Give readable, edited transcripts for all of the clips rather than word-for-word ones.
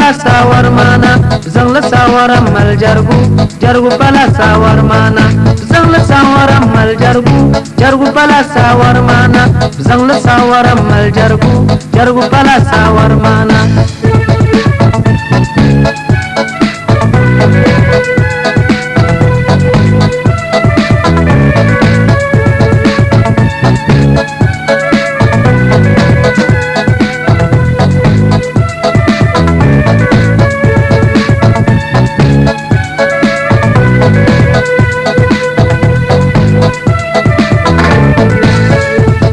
pala sawar mana, zaŋli sawara mali jarigu, jarigu pala sawar mana, zaŋli sawara mali jarigu, jarigu pala sawar mana, zaŋli sawara mali jarigu, jarigu pala sawar mana.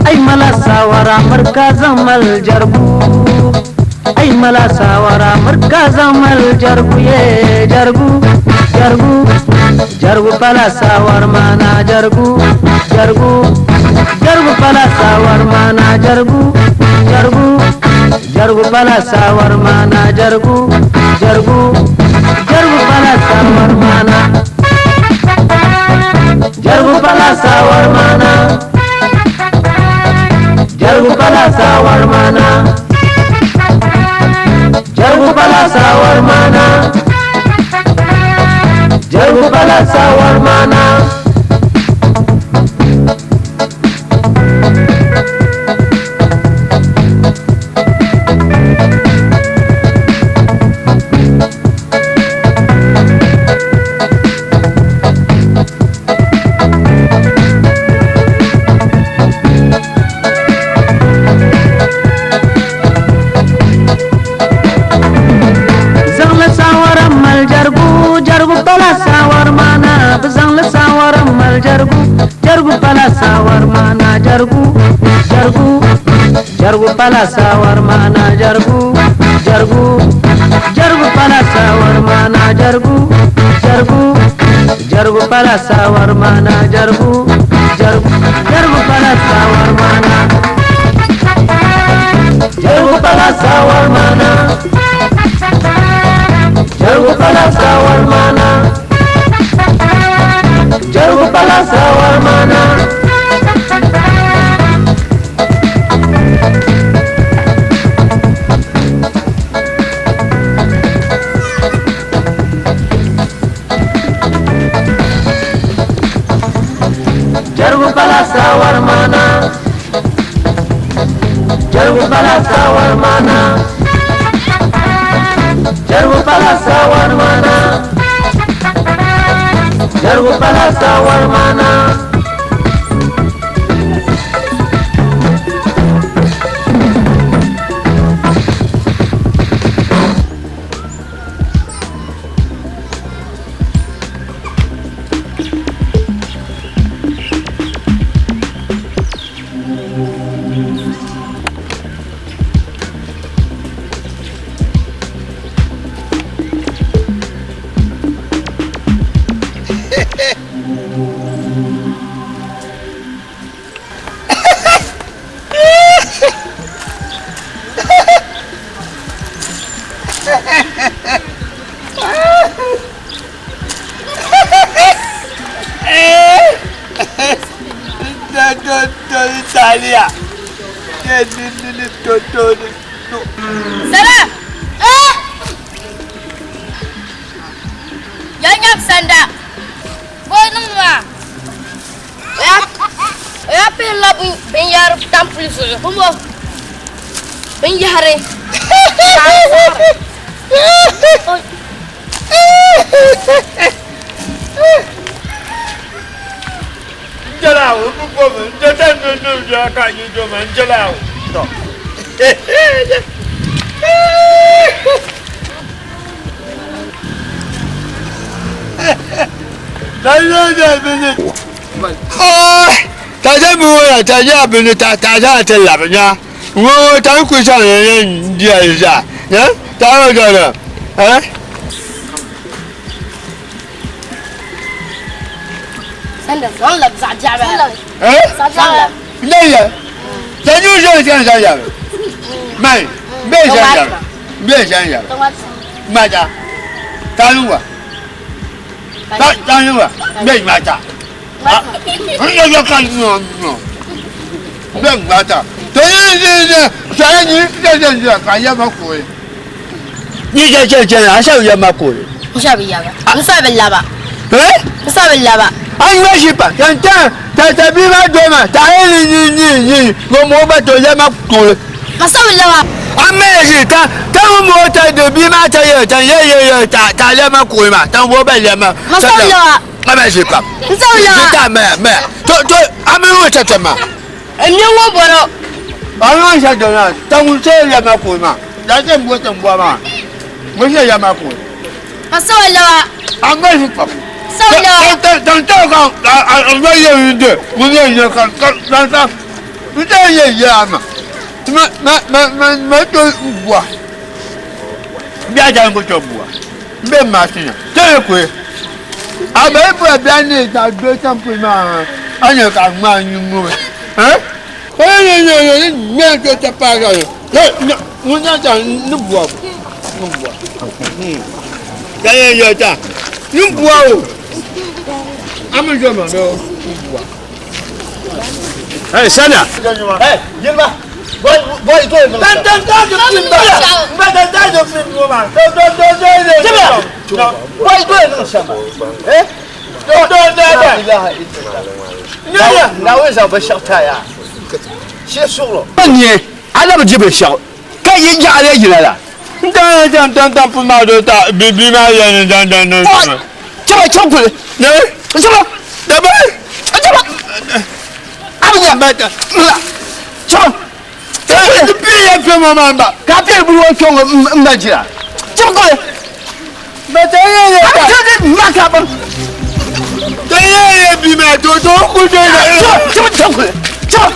Ai mala sawara marka zamal jargu, ai mala sawara marka zamal jargu, ye jargu jargu jargu pala sawar mana, jargu jargu jargu pala sawar mana, jargu jargu jargu pala sawar mana, jargu jargu jargu pala sawar mana, jargu pala sawar mana, jargu pala sawar mana, jargu pala sawar mana, jargu pala sawar mana. Zaŋli sawara mali jarigu, jarigu pala sawar mana, bi zaŋli sawara mali jarigu, jarigu pala sawar mana, jarigu jarigu jargu pala sawar mana, jarigu jarigu jargu pala sawar mana, jarigu jarigu jargu pala sawar mana, jarigu jarigu jargu pala sawar mana, jargu pala sawar mana, jargu pala sawar mana, jargu pala sawar mana. Jargu pala sawar mana, jargu pala sawar mana, jargu pala sawar mana, jargu pala sawar mana. Salam! Eh! Ya nyam sanda. Boy niŋ maa. O ya pihirila binyɛri tampuli zuɣu. Kumbo binyɛhiri. Sanda zaŋ labi zaɣ biɛɣu bala. Ni che che che a sa ya ma ko. N sa bi yaba. N sa bi laba. Eh? N sa bi laba. A yi shi pa. Tan tan ta ta bi ma do ma ta ni ni ni ni mo mo ba to ya ma ko. Ma sa bi laba. A me shi ta ta mo mo ta de bi ma ta ye ta ye ye ye ta ta le ma ko ma ta wo ba le ma. Ma sa bi laba. A me shi pa. N sa bi laba. Ta me me. To to a me wo ta ta ma. N ne ŋɔ bɔrɔ. A ma sha do na ta mu se ya ma ko ma. Da se mo ta mo ma. Mo se ya ma ko. Ma sa bi laba. A me shi pa. Sa bi laba. Ta ta ta ka a a ye ye de. Mo ye ye ka ka ta ta. Ta ye ye ma. Ma ma ma ma ma to bua. Bia ja ngo to bua. Mbe ma sin. Te ko. A be bu bia ni ta do tampu ma. Anya ka ma nyu mu. Eh? Eh ye ye ye me to ta pa ga. Eh mo na ta ni bua. Ni bua. Ya ye ye ta. Ni bua o. Amu jo ma do ni bua. Hey, Sanya. Hey, Yilma. Boy, boy, go. Tan tan tan do film ba. Ba tan tan do film ma. Do do do do do. Boy, go no shama. Eh? Do do do do. Ilaha illallah. Na weza ba shakta ya. She solo. 你阿那么基本小，该人家来起来了。当当当当不嘛都打比比嘛也当当当。这把枪滚！来，这把，来吧，这把，阿不是，没得，这把，这是别人骗我们吧？他别不我抢我唔唔得去了，这么过来，没得人阿这这那卡不，对呀，比嘛都都会这个，这这么枪滚，这把，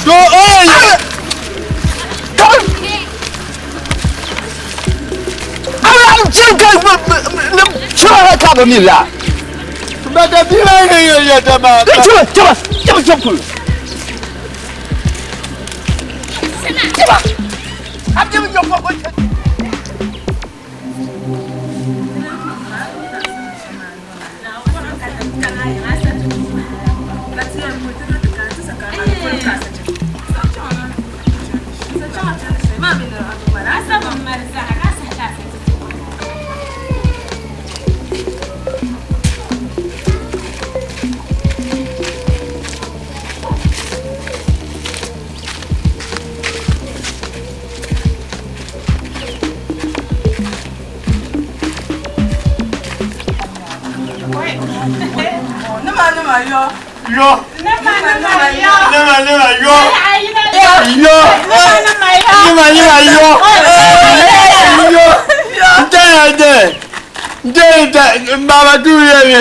都哎呀，他，阿拉这个我那吃完了卡不米了，没得比嘛也也得嘛，这把这把这么枪滚，这把，阿这么枪滚我。哟，那嘛那嘛哟，哟，那嘛那嘛哟，哟，对对对对，妈妈注意你，你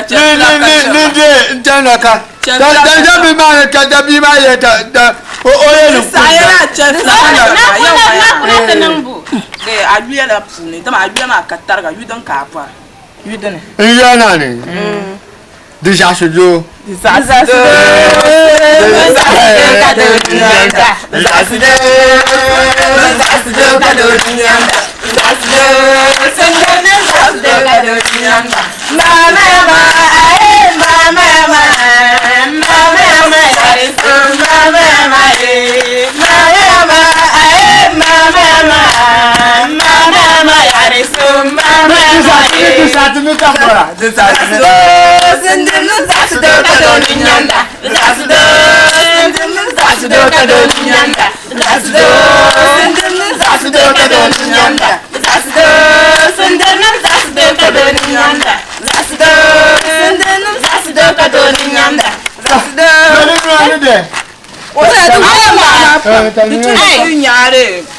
你你你这这那个，但但这比嘛，这这比嘛也这这，我我也是。 A yuya la puuni dama a yuya maa ka tariga yu din ka a bɔra yu dini N yuya na ni. Dizaasido.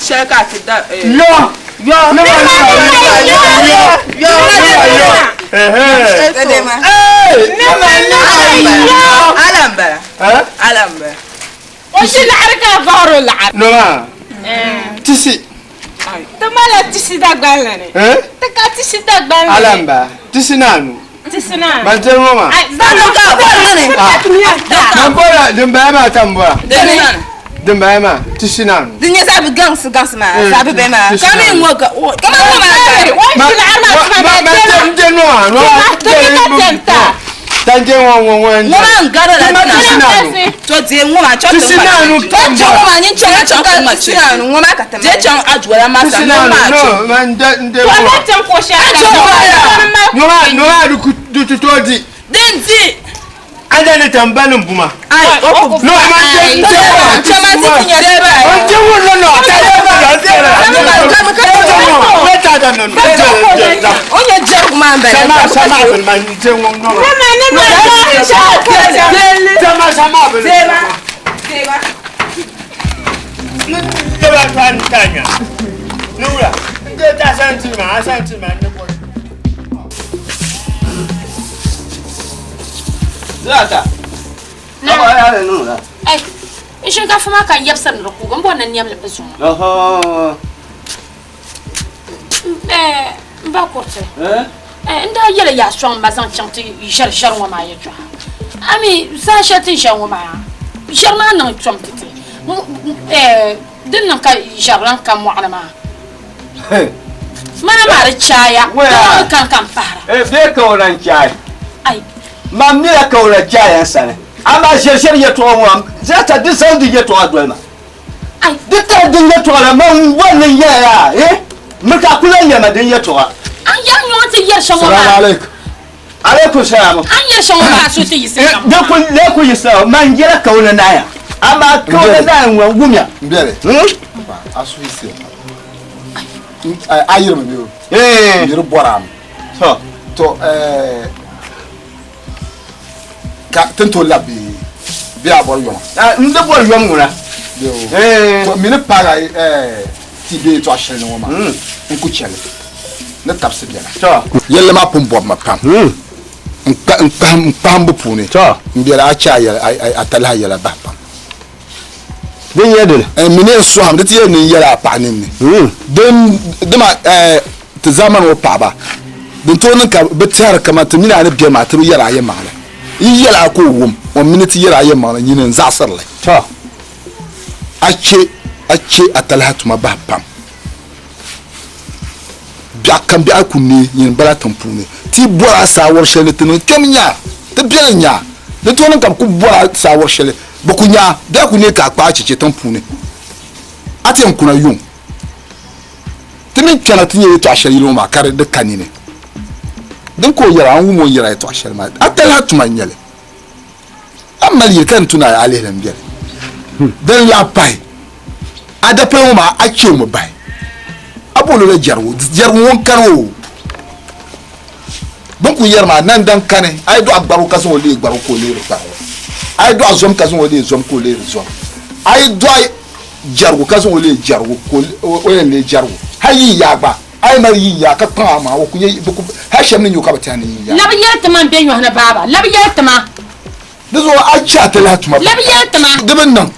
Shɛli ka a ti da Yo! Yo! Yo! Yo! Ala n bala ala n bala وش العركة ظهر العرك Noma. Tisi. تمالا تشي دقالني Eh? تكا تشي دقالني Alamba. Tisi nanu. تسنا Ban noma. Man bora din baya ma tan bora. Din baya ma tisi nanu. Di nyɛ zaɣ bi gaŋsi gaŋsi maa zaɣ bi bihi maa ka mi ŋɔ ka ka ma ŋɔ maa ka وش العركة Ma ma ma te noma. Tanje ŋɔ ŋɔ ŋɔ Ŋɔ maa n gari la Ti ma dina. tisi naanu. To dee ŋɔ maa chaŋ Tisi ti ŋma naanu To chaŋ ŋɔ maa nyin chaŋ chaŋ ka tisi naanu ŋɔ maa ka ti Dee chaŋ ajuwala maa Tisi sa ŋɔ naanu maa no chaŋ. ma n de n de To ŋɔ. na chaŋ ko shɛli A chaŋ ŋɔ maa. Ŋɔ maa ŋɔ maa di ku di ti tooi di. Din di. Ada ni tambali n buma. Ai o ku No ma n de n de ŋɔ. Chama ti ti nyɛ dee ba. N de ŋɔ no no. Ta de ba la de la. Ne ta da no no. O nyɛ jɛrigu maa n bala. Sama sama bin ma n de ŋɔ no. Ma ni ma Sama sama bin. Dee ba. Ne ba ta n ta nya. Nura. N de ta san ti ma san ti ma ne ko. Zata. Na. Awa ya le nuna. Ai, in shinkafa maa ka n yɛbisiri ni di kuugi n bɔri ni niɛmli bi zuɣu. Oho. Eh, n ba kuriti. Eh? Eh, n daa yɛli yaa sɔŋ ma zaŋ chaŋ ti ʒɛri ʒɛri ŋɔ maa yɛltɔɣa. Ami saha shɛli ti ni ʒɛri ŋɔ maa, ʒɛri maa niŋ tom ti ti. Eh, din niŋ ka ʒɛri lan ka mɔɣuni maa. Mana maa di chaaya, Waya. di niŋ kan ka n pahira. Eh, be ka o lan chaai. Ai, Ma mila ka o lan chaai n sani. Ama ʒɛri ʒɛri yɛltɔɣa ŋɔ, Zata di zaŋ di yɛltɔɣa doli ma. ai, Di tari din yɛltɔɣa la, ma n bɔri ni n yɛla yaa, eh? Mi ka ku lan yɛma din yɛltɔɣa. an yɛri nyɔŋ ti yɛri shɛm ŋɔ Salaam maa. alaikum. Alaikum salaam. An yɛri shɛm ŋɔ maa so ti yiɣisi kam De ku le ku yiɣisi ma n yɛla ka o ni naaya. Amaa ka o ni naaya ŋɔ wumya. N bɛli. Hmm? A suhu siya. A yirimi bɛ o. Eh. N yiri bɔra mi. To. To ka tin to labi bɛ a bɔri yɔma. Ah, n di bɔri yɔm ŋuna. Bɛ o. Eh. To mini paaga ti bɛ tɔɣa shɛli ni ŋɔ maa. N ku chɛli. Ni tabisi bɛla. To. Yɛlli maa pun bɔbi ma pam. N kpahimbu puuni. To. N bɛla a chɛ a yɛla a talahi yɛla bahi pam. Din yɛ dini. Mini n sɔhim di ti yɛli ni n yɛla a paɣa ninni. Din dima ti zamani ŋɔ paɣaba din tooi niŋ ka bi tɛhiri kaman ti mini a ni bɛ maa ti bi yɛri a yɛlimaŋli. Yi yɛli a ka o wum o mini ti yɛri a yɛlimaŋli nyini n zaɣisiri li. To. A chɛ a chɛ a talahi tuma bahi pam. Biɛɣu kam biɛɣu ku neei nyini bala tiŋ puuni. Ti bɔri a saawari shɛli ni ti niŋ kpɛm nya ti bɛli nya di tooi niŋ ka bi ku bɔri a saawari shɛli bi ku nya biɛɣu ku neei ka a kpaai cheche tiŋ puuni. A ti yɛn kuna yuŋ ti mini kpɛna ti nyɛ yɛltɔɣa shɛli yili ŋɔ maa ka di ka nini. Din ka o yɛra a ni wum o ni yɛra yɛltɔɣa shɛli maa a talahi tuma n-nyɛ li. A mali yili ka ni tu ni a lihili m-beni. Din lahi pahi a dapuli ŋɔ maa a chɛ o mi bahi. A booni o la jɛrigu, jɛrigu ŋun kani o. Bɛ ni kuli yɛri maa nandan kani a yi dɔɣi gbarigu ka zaŋ o leei gbarigu ka o leeri gbarigu. A yi dɔɣi zom ka zaŋ o leei zom ka o leeri zom. A yi dɔɣi jɛrigu ka zaŋ o leei jɛrigu ka o yɛn leei jɛrigu. Hali yi yaa gba a yi mali yi yaa ka kpaŋ a maŋa o ku nyɛ bɛ ku hali shɛba ni nya o ka bɛ tɛhi ni yi yaa. Labi yɛli ti ma m be nyɔhi ni baaba, labi yɛli ti ma. Di zuɣu a chɛ a talahi tuma pam. Labi yɛli ti ma. Di bi niŋ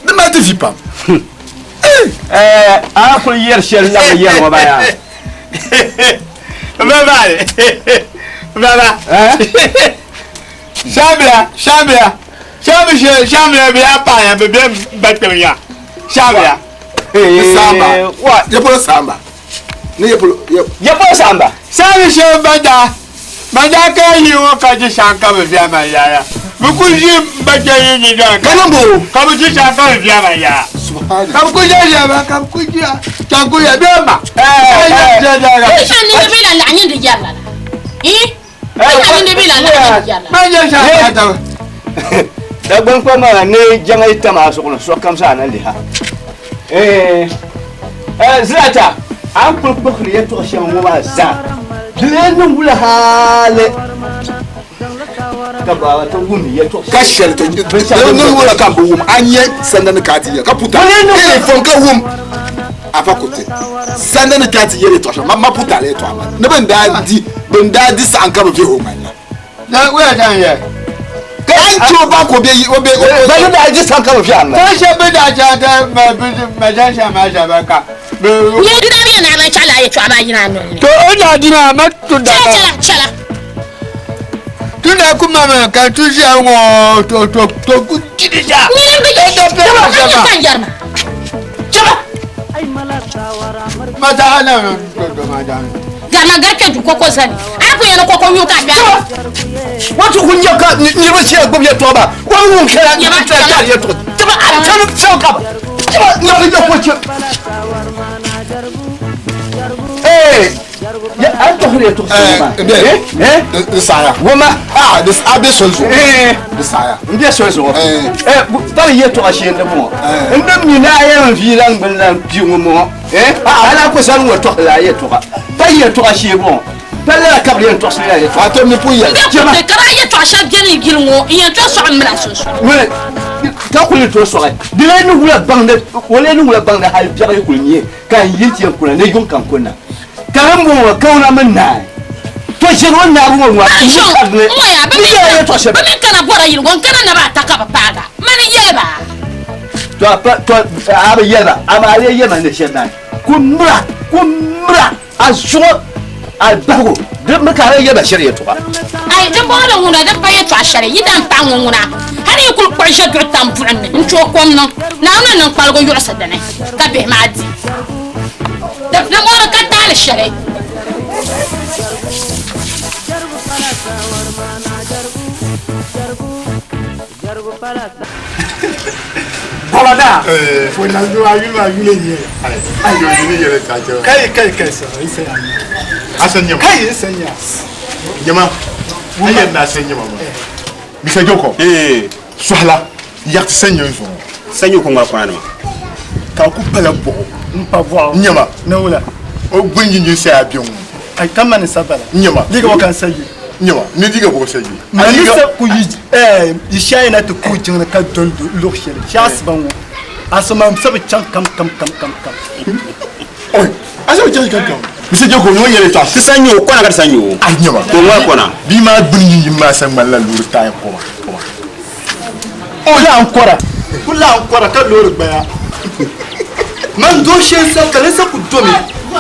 di mali ti vi pam. Eh, a kuli yɛri shɛli labi yɛri ŋɔ maa yaa. Baba. Baba. Eh? Shabia, Shabia. Shabi she Shabia bi apa ya bi be bakpem ya. Shabia. Ni samba. Wa. Ye polo samba. Ni ye polo ye Ye polo samba. Shabi she bada. Bada ka yi wo ka ji shanka bi bia ma ya ya. Bi ku ji bakpe yi ni da. Kanan bo. Ka bi ji shanka bi bia ma ya. Subhanallah. Ka bi ku ji ya ba ka bi ku ji ya. Chanku ya be ma. Eh eh. Bi shɛli ni di bi lan laɣim nyin di yɛri lala. Ii? Bi shɛli ni di bi lan laɣim nyin di yɛri lala. Ma je shanka ta. Dagban kpa maa ni jaŋa yi tam a zuɣu ni sokam zaa na liha. Eh, eh, Zlata, a ni kuli kpuɣiri yɛltɔɣa shɛŋa ŋɔ maa zaa, di lee niŋ wula hali ka baaba ti wum yɛltɔɣa Ka shɛli to ni wula ka bi wum a nyɛ sanda ni ka ti yɛ ka puta. Ee fɔn ka wum a fa kuti. Sanda ni ka ti yɛ yɛltɔɣa shɛli ma ma puta la yɛltɔɣa maa. Ni bin daa di bin daa di saɣim ka bi vihi o ŋmani la. Na we dan ye. Ka an chɛ o ba ka o bɛ o bɛ o Ba ni daa di saɣim ka bi vihi a ŋmani. Ta she bi da cha ta ma bi ma ja sha ma sha ba ka. Bi Nyɛ di daa bi yɛn ni a man chaɣila a yɛltɔɣa maa yina a noli ni. To o na di ma ma tu da Chɛla ka. chɛla chɛla. Tu na ku ma ma ka tu ʒiya ŋɔ to to to ku di ja. Nyini bi E da pe ma a sha nyɛ ma. ka n yɛri ma. Chɛba. Ma ta ana to to ma da. Garima gari kpɛ du koko zani. A yi pun yɛn ni koko nyu ka a kpɛ a ni. Wato kun yɛ ka niriba shɛli gbubi yɛltɔɣa maa o mi ŋun kɛra Yaba, tira taari yɛltɔɣa tiba a tani shɛli ka tiba niriba yɛ ko chɛ ee ya a tɔhiri yɛltɔɣa shɛli maa Eh, eh Di saaya. wama Ah, di a bɛ soli zuɣu. eh Di saaya. n bɛ soli zuɣu Eh. eh tari yɛltɔɣa shee n di bɔŋɔ Eh. n din mi ni a yɛn viila n bini lan kpi ŋɔ mɔŋɔ eh ala ko sani ŋɔ tɔhiri a yɛltɔɣa pa yɛltɔɣa shee bɔŋɔ pa lala ka bi yɛn tɔɣisiri a yɛltɔɣa A to mi pun yɛli. Bɛ kuriti ka daa yɛltɔɣa shɛli beni gili ŋɔ n yɛn tooi sɔɣi m mini a sunsuuni. Wele ka kuli to sɔɣi di lee ni wula baŋdi o lee ni wula baŋdi hali biɛɣu yi kuli nyɛ ka n yi ti yɛn kuna ni yuŋ ka n kunna ka din bɔŋɔ kawuna mini naai to ʒiri o naabu ŋɔ ŋɔ Maa n shɔŋ, karili n ŋɔ yaa, bɛ ni mi yɛla yɛltɔɣa shɛli bɛ mi kana bɔra yili ŋɔ n kana naba ata ka bɛ paaga. Mani n yɛli ba. To a pa to a bi yɛli ba amaa a lee yɛli ma ni shɛli naai ku mira ku mira a zuɣu a bahigu di mi ka a lee yɛli ba shɛli yɛltɔɣa. Ai, din bɔŋɔ ni ŋuna din pa yɛltɔɣa shɛli yi daan paɣa ŋɔ ŋuna hali yi kuli kpuɣi ʒe duɣu tam buɣim ni n tooi kom niŋ Naawuni ni niŋ kpaligu yuɣisi dini ka bihi maa di. Di bɔŋɔ di ka taali shɛli. Gɔlada. Fo na do ayu ma yule nye. Ayo yule yɛrɛ ta cɛ. Kai kai kai sa isa ya. Asan nyama. Kai isa nya. Nyama. An yɛrɛ na san nyama ma. Misa Joko. Eh. Suhala. Yakti san nyɛ zuɣu. Sanyo ko ŋmari kɔna nima. Ka ku pala bɔɣu. N pa bɔɣu. Nyama. Na wula. O gbun jinjin saya bɛ ŋun. Ai kama ni sabala. Nyama. Liga wa kan sayi. Nyama. Ni diga bɔgɔ sayi. Ma ni sa ku yi eh yi shayi na ti ku jiŋni ka don luɣ shɛli. Shɛ asiba ŋɔ. Asoma sabi chaŋ kam kam kam kam kam. Oi. Asa chaŋ kam kam. Misa Joko ni o yɛrɛ ta. Ti sanyo kɔna ka ti sanyo. Ai nyama. Ko ŋmari kɔna. Bi maa gbun jinjin maa sa ŋmanila loori taaya kɔba. O la n kɔra. Ku la n kɔra ka loori gbaya. Man do shɛli sa ka sa ku domi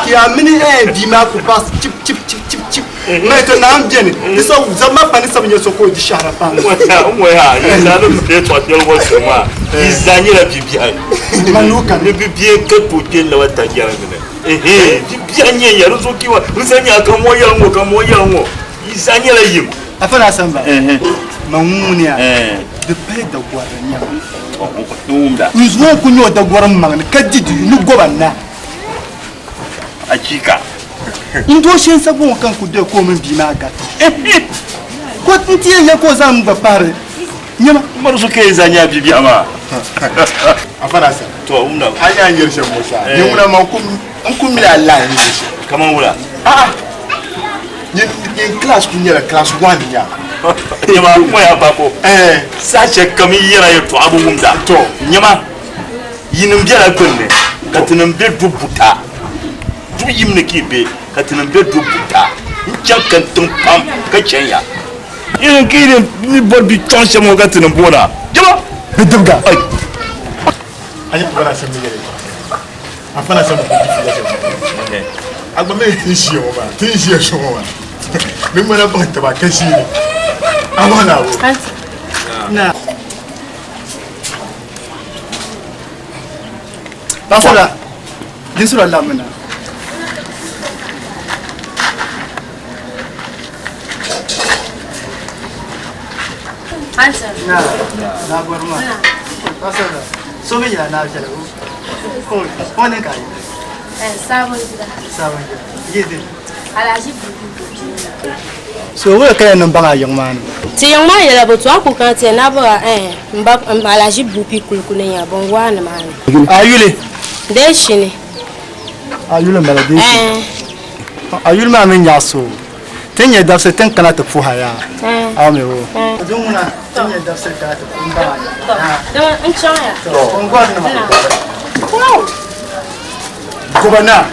ki a mini eh bi maa ku pass chip chip chip chip chip. Mai to na n bɛni ni sa zama pa ni sabi nyɛ so ko di shahara pa. N ŋɔ ya yi zaa ni bɛ tɔɣa kpɛli ŋɔ siri maa yi zaa nyɛla bibiɛhi. Man nu kan. Ni bibiɛ ka to kpɛ laba ta yɛri mini. Ehe bibiɛhi nyɛ ya di zuɣu kiwa n sa nyɛ ka mɔ yɛli ŋɔ ka mɔ yɛli ŋɔ yi zaa nyɛla yim. Afa na san ba. Man ŋuniya. Di pali da gɔri nyɛma. N wumda. N zuɣu ku nyɛ o da gɔri maŋni ka di di ni goba na. Hakika. N doo shɛli sa bɔŋɔ kan ku doya ka o mini bia maa garita. Ko n ti yɛn yɛ ka o zaŋ n gba pahiri nyɛma. Mari so ka yi zaa nyɛ bibiɛhi maa. Afa na sa. To wumda. An y'a yɛrɛ sɛ mɔ sa. Ni ŋuna ma n ku mini a lahi ni sɛ. Kaman wula. Ah. Nin class ku nyɛla class 1 nya. Nyɛma ŋɔ ya ba ko. Eh. Saha shɛli kam yi yɛra yɛltɔɣa bi wumda. To. Nyɛma yinim bɛla gbunni ka tinim bɛ du buta. Du yim ni ka yi bɛ ka tinim bɛ du buta. N chaŋ ka n tiŋ pam ka chɛn ya. Irin ka yi ni bɔri bi chɔŋ shɛm ŋɔ ka tinim boona. Jama. Bidibga. Ai. An yi afa na sɛ mi yɛrɛ. Afa na sɛ mi ku di fila sɛ. Agba mi ti ʒiya ŋɔ maa ti ʒiya so ŋɔ maa. Mi ŋmana baŋ taba ka ʒi ni. Awa na wo. Na. Basala. Dinsura lamina. Hansa. Na. Na gwarma. Basala. So mi ya na jala. Ko ko ne ka yi. Eh, sabon gida. Sabon gida. Gidi. Alhaji Bubu. So wala kaya nan baŋ a yiŋ maa ni. Ti yiŋ maa nyɛla bɛ to a ku kana ti na bɛ eh mba Alhaji Bupi kulikuli nya bin waa ni maa ni. A yuli. Dee shini. A yuli m-bala dee shini. Eh. A yuli maa mi nyaɣisi o. Ti nyɛ dabisi tin kana ti puha yaa. Eh. A mi o. Din ŋuna ti nyɛ dabisi kana ti puhi m baŋ a yiŋ. Dama n chaŋ ya. To n gɔri nima. Goba na.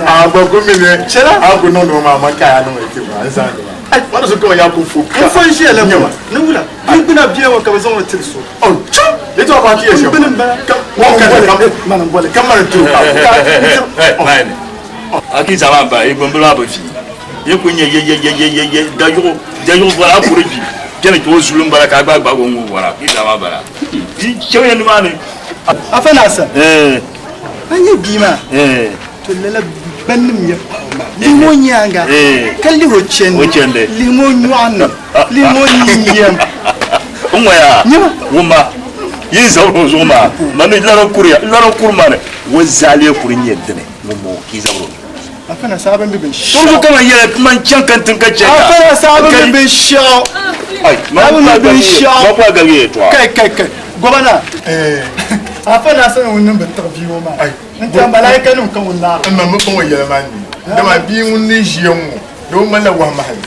A gba ko mi ne. Chela. A ko no no ma ma ka ya no e ke ma n san ma. Wani so kawai ya ku fo. N fo n ʒiya la Nyama. Ni wula. Ni gbuna bia ŋɔ ka bɛ zaŋ o tiri so. Oh, chu. Ni to ba ki yɛ N gbuni m-bala. Wɔn ka kam. Mana n bɔli. Kam mana tu. A ki zama ba yi gbambili maa bi vi. Yi ku nyɛ ye ye ye ye ye ye dayuɣu dayuɣu bɔra a kuri vi. Kɛni ka o zuli m-bala ka a gba gbaagi o ŋun bɔra ki zama bala. Yi chaŋ ya nimaani. Afa na sa. Eh. An nyɛ bia maa. Eh. To lala Ban nim nyɛ paɣaba maa lihimi o nyaanga ka lihi o chandi lihimi o nyɔɣu ni lihimi o nyɛm n ŋɔya wumma yi zabiri o zuɣu maa mani lari kuriya lari kuri mani o zaa lee kuri nyɛ dini ŋun bɔŋɔ ka yi zabiri o Afana sabin bi binshɛɣu. Tɔbu kama yɛla man chaŋ ka n tiŋ ka chɛ ka. Afana sabin bi binshɛɣu. Ai, Sabin bi binshɛɣu. Ma kpa galigi yɛltɔɣa. Kai kai kai gɔbana. Afana sani ŋun niŋ bi tiɣi bia ŋɔ maa. N tɛha malaika nim ka ŋun naara. N ma mi kpaŋ o yɛla maa ni. Dama bia ŋun ni ʒiya ŋɔ doo ŋmanila wahu mahali.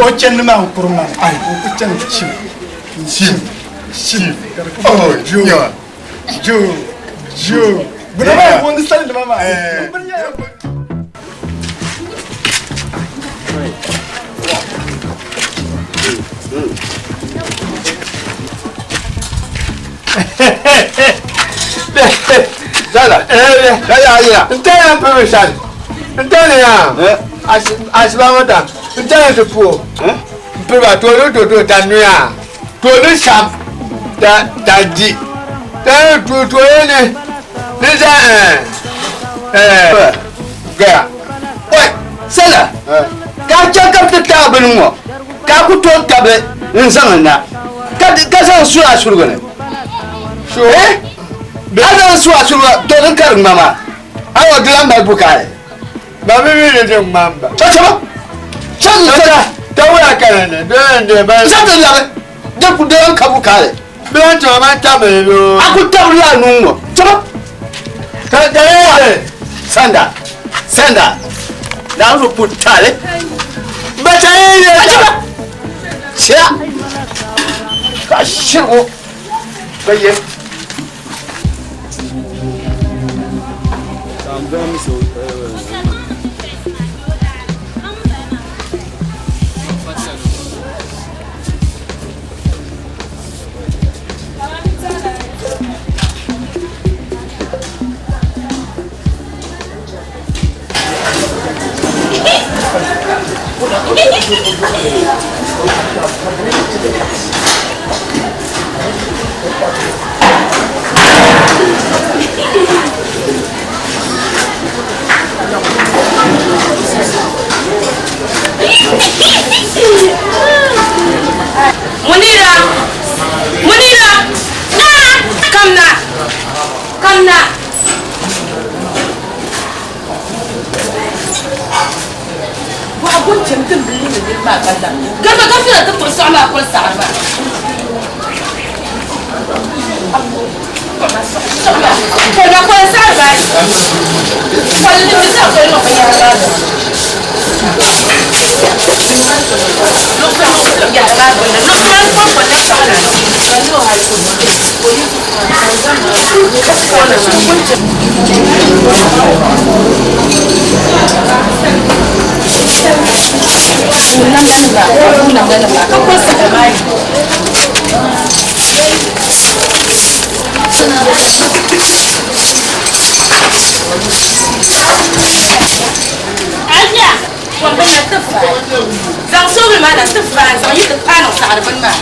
O chandi maa n kuri maa. Ai, o ku chani chim. Chim. Chim. Oh, jo. Jo. Jo. Buna maa wundi sali nima maa. Dala, dala ayira. N tɛya n piri sani. N tɛya ya. Asiba ŋɔ ta. N tɛya ti puo. N piri ba tooni to ta nuya. Tooni sam ta ta di. Ta to tooni ni. Ni za gaya. Oi, sala. Ka chɛ ka ti taai bini ŋɔ ka a ku tooi tabi n zaŋ na ka zaŋ su a surugu ni. A zaŋ su a surugu to din ka di ŋmama a yɔ di lan mali bukaali. Ba mi mi ni di ŋmam ba. Chɛ chɛ ba. Chɛ n chɛ. Tawula kana ni dole n de ba. Zaŋ ti labi di ku di lan ka bukaali. Bi lan tuma man tabili loo. A ku tabili la a nuu ŋɔ. Chɛ ba. Ka ka ye. Sanda. Sanda. Daa zo pu taali. Ba cha ye ye. A chɛ ba. Chɛ. Ka shirigu. Ka ye. Munira! Munira! Na! Come na! Come na! Garba gafila ti kuli sɔɣu maa kuli saɣari maa. Koli na koli saɣari maa. Koli ni mi zaŋ koli niŋ binyɛra maa zuɣu. Yɛra maa gbunni luɣusi maa koli koli na sɔɣu na. Ka koli saɣari maa. Aja, wa bin na ti faai. Zaŋ soobuli maa na ti faai zaŋ yi ti paai niŋ saɣari bini maa.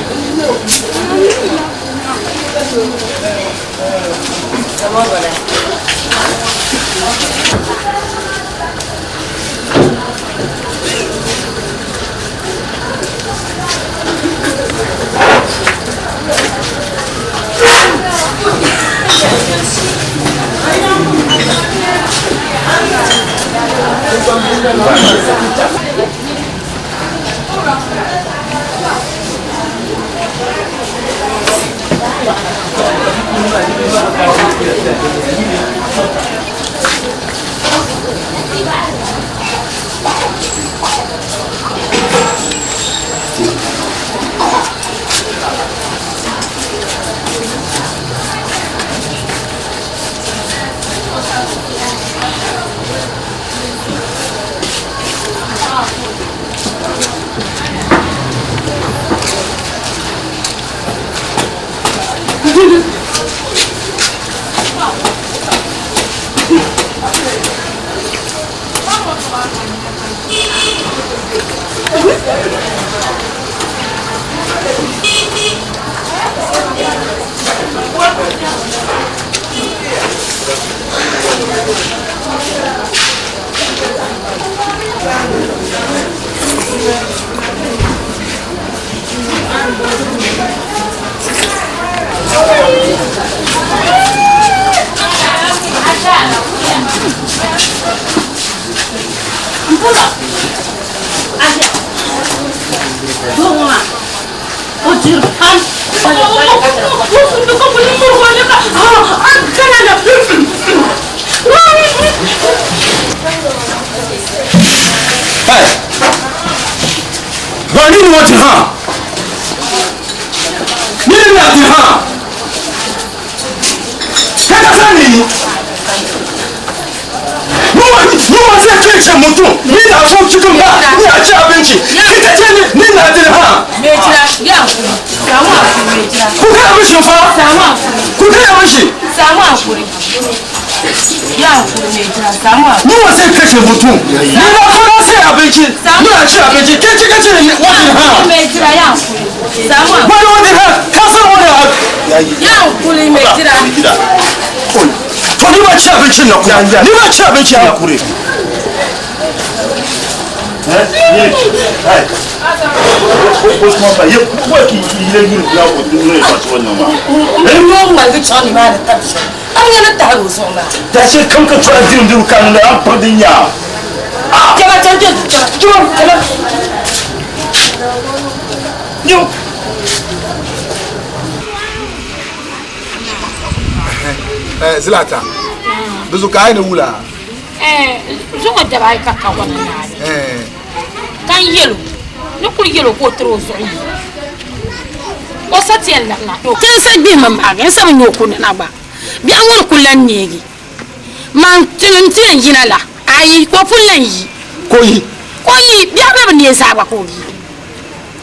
O diri pam. Hey! Ba ni ni wati ha! Ni ni wati ha! Kai ka sani ni? Yunwa zai kai mutum, ni na so cikin ba, ni a ci abinci, kita ce ni na jin ha! Mai jira, ya hakuri. Samu hakuri mai jira. Ku gaya mishi fa! Samu hakuri. Ku gaya mishi! Samu hakuri. Ya hakuri mai jira, samu hakuri. Yunwa zai kashe mutum, ni na so na sai abinci, ni a ci abinci, ke ci kace ni wati ha! Mai jira, ya hakuri. Samu hakuri. Wani wati ha, ka san wani abu. Ya hakuri mai jira. To ni ba ci abincin na kuma, ni ba ci abincin na kure. Dashe kam ka tura dirin diru kanu da an fardin ya. Jama jama jama jama. Yo. Zilata, bizu ka aini wula. Zuŋɔ daba ayi ka kawana naani. Kan yɛlo ni kuli yɛlo ka o tiri o zuɣu yi. O sa ti yɛn labina. Tinsi gbihi mi maagi n sa bi nyɛ o kuni na gba. Biɛɣu ŋɔ ni kuli lan neegi. Man tinim ti yɛn yina la ayi ka o pun lan yi. Ka o yi? Ka o yi biɛɣu bɛ bi neei zaa gba ka o yi.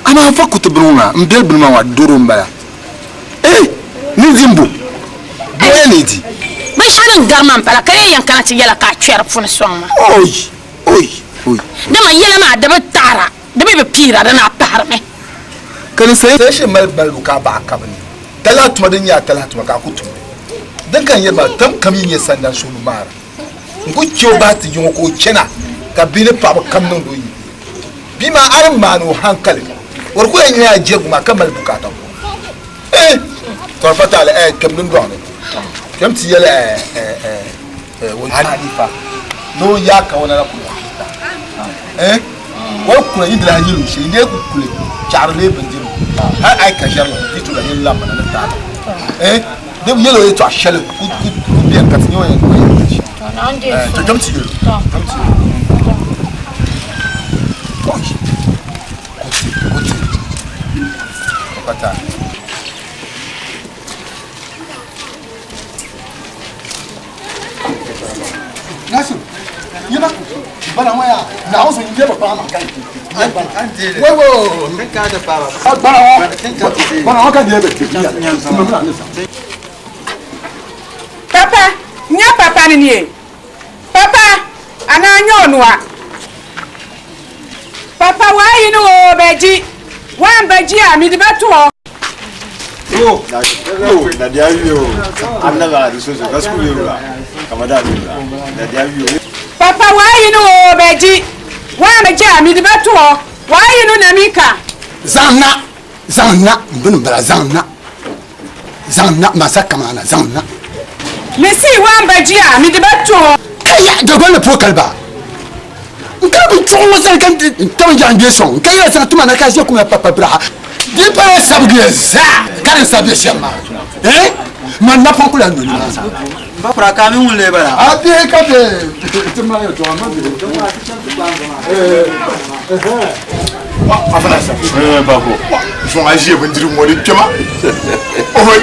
Amaa n fa kuti bini ŋɔ maa n beli bini maa ŋɔ doro n bala. Eh, ni di n bo. Bɔya ni di. Binshɛɣu din gari ma m-bala ka yɛn yɛn kana ti yɛla ka a kpɛri puni sɔŋ ma. Oi, oi, oi. Dama yɛla maa di bi taɣira, di mi bi piira, di na pahirimi. Ka ni sayi shɛli mali balibu ka a baɣa kabi ni talahi tuma din nyɛ a talahi tuma ka a ku tum li. Din ka n yɛli maa, tam kam yi nyɛ sandan suhu maara, n ku chɛ o bahi ti yiŋɔ ka o chana ka bihi ni paɣiba kam niŋdi o yi. Bia maa a ni maani o hankali, o di ku yɛn nyɛla a jɛrigu maa ka mali bukaata ko. Eh, tɔri pa taali, eh, kpɛm dundɔŋ ni. Kpɛm ti yɛli, eh, eh, eh, eh, o Hanifa ni o yaa kawana la kuli ta. Eh, o kula yi dilahi yɛli o shee, yi ku kuli chaɣiri lee bindirigu. Hali a yi ka ʒɛri la, yi ti lahi yɛn labimina ni taali. Eh, di yɛli o yɛltɔɣa shɛli ku beni ka ti nya o yɛn yɛli shɛm. Eh, to kpɛm ti yɛli o, kpɛm ti yɛli o. Oi, kuti, kuti. Pata. Nasu, yeba bana waya na hausa yeba ba ma kai. Wo wo, bana wa. Bana wa ka yebe. Papa, nya papa ni nie. Papa, ana nyonwa. Papa wa yi ni o beji. Wa beji a mi di beto. Oh, na dia yo. Anna ba di soso ka school yo la. Kamada yo la. Na dia yo. Papa wa yi ni o beji. Wa beji a mi di beto. Wa yi ni na mika. Zanna, zanna, mbin bala zanna. Zanna masa kamana zanna. Mesi wa beji a mi di beto. Kaya dogon le po kalba. Nka bi tsoŋ sani kan tam jan ge sɔŋ nka yɛrɛ sani tuma na ka ʒe kuma papa biraha di pa yɛ sabigi yɛ zaa ka di sabi shɛm maa eh man napɔŋ kula noli maa zaa. Ba kura ka mi ŋun lee bala. A bihi ka bɛ ti ma yɛ tɔɣa ma bihi. Afana sa. Eh bako. Zɔn a ʒiya bindirigu ŋɔ di kpɛma. Oi.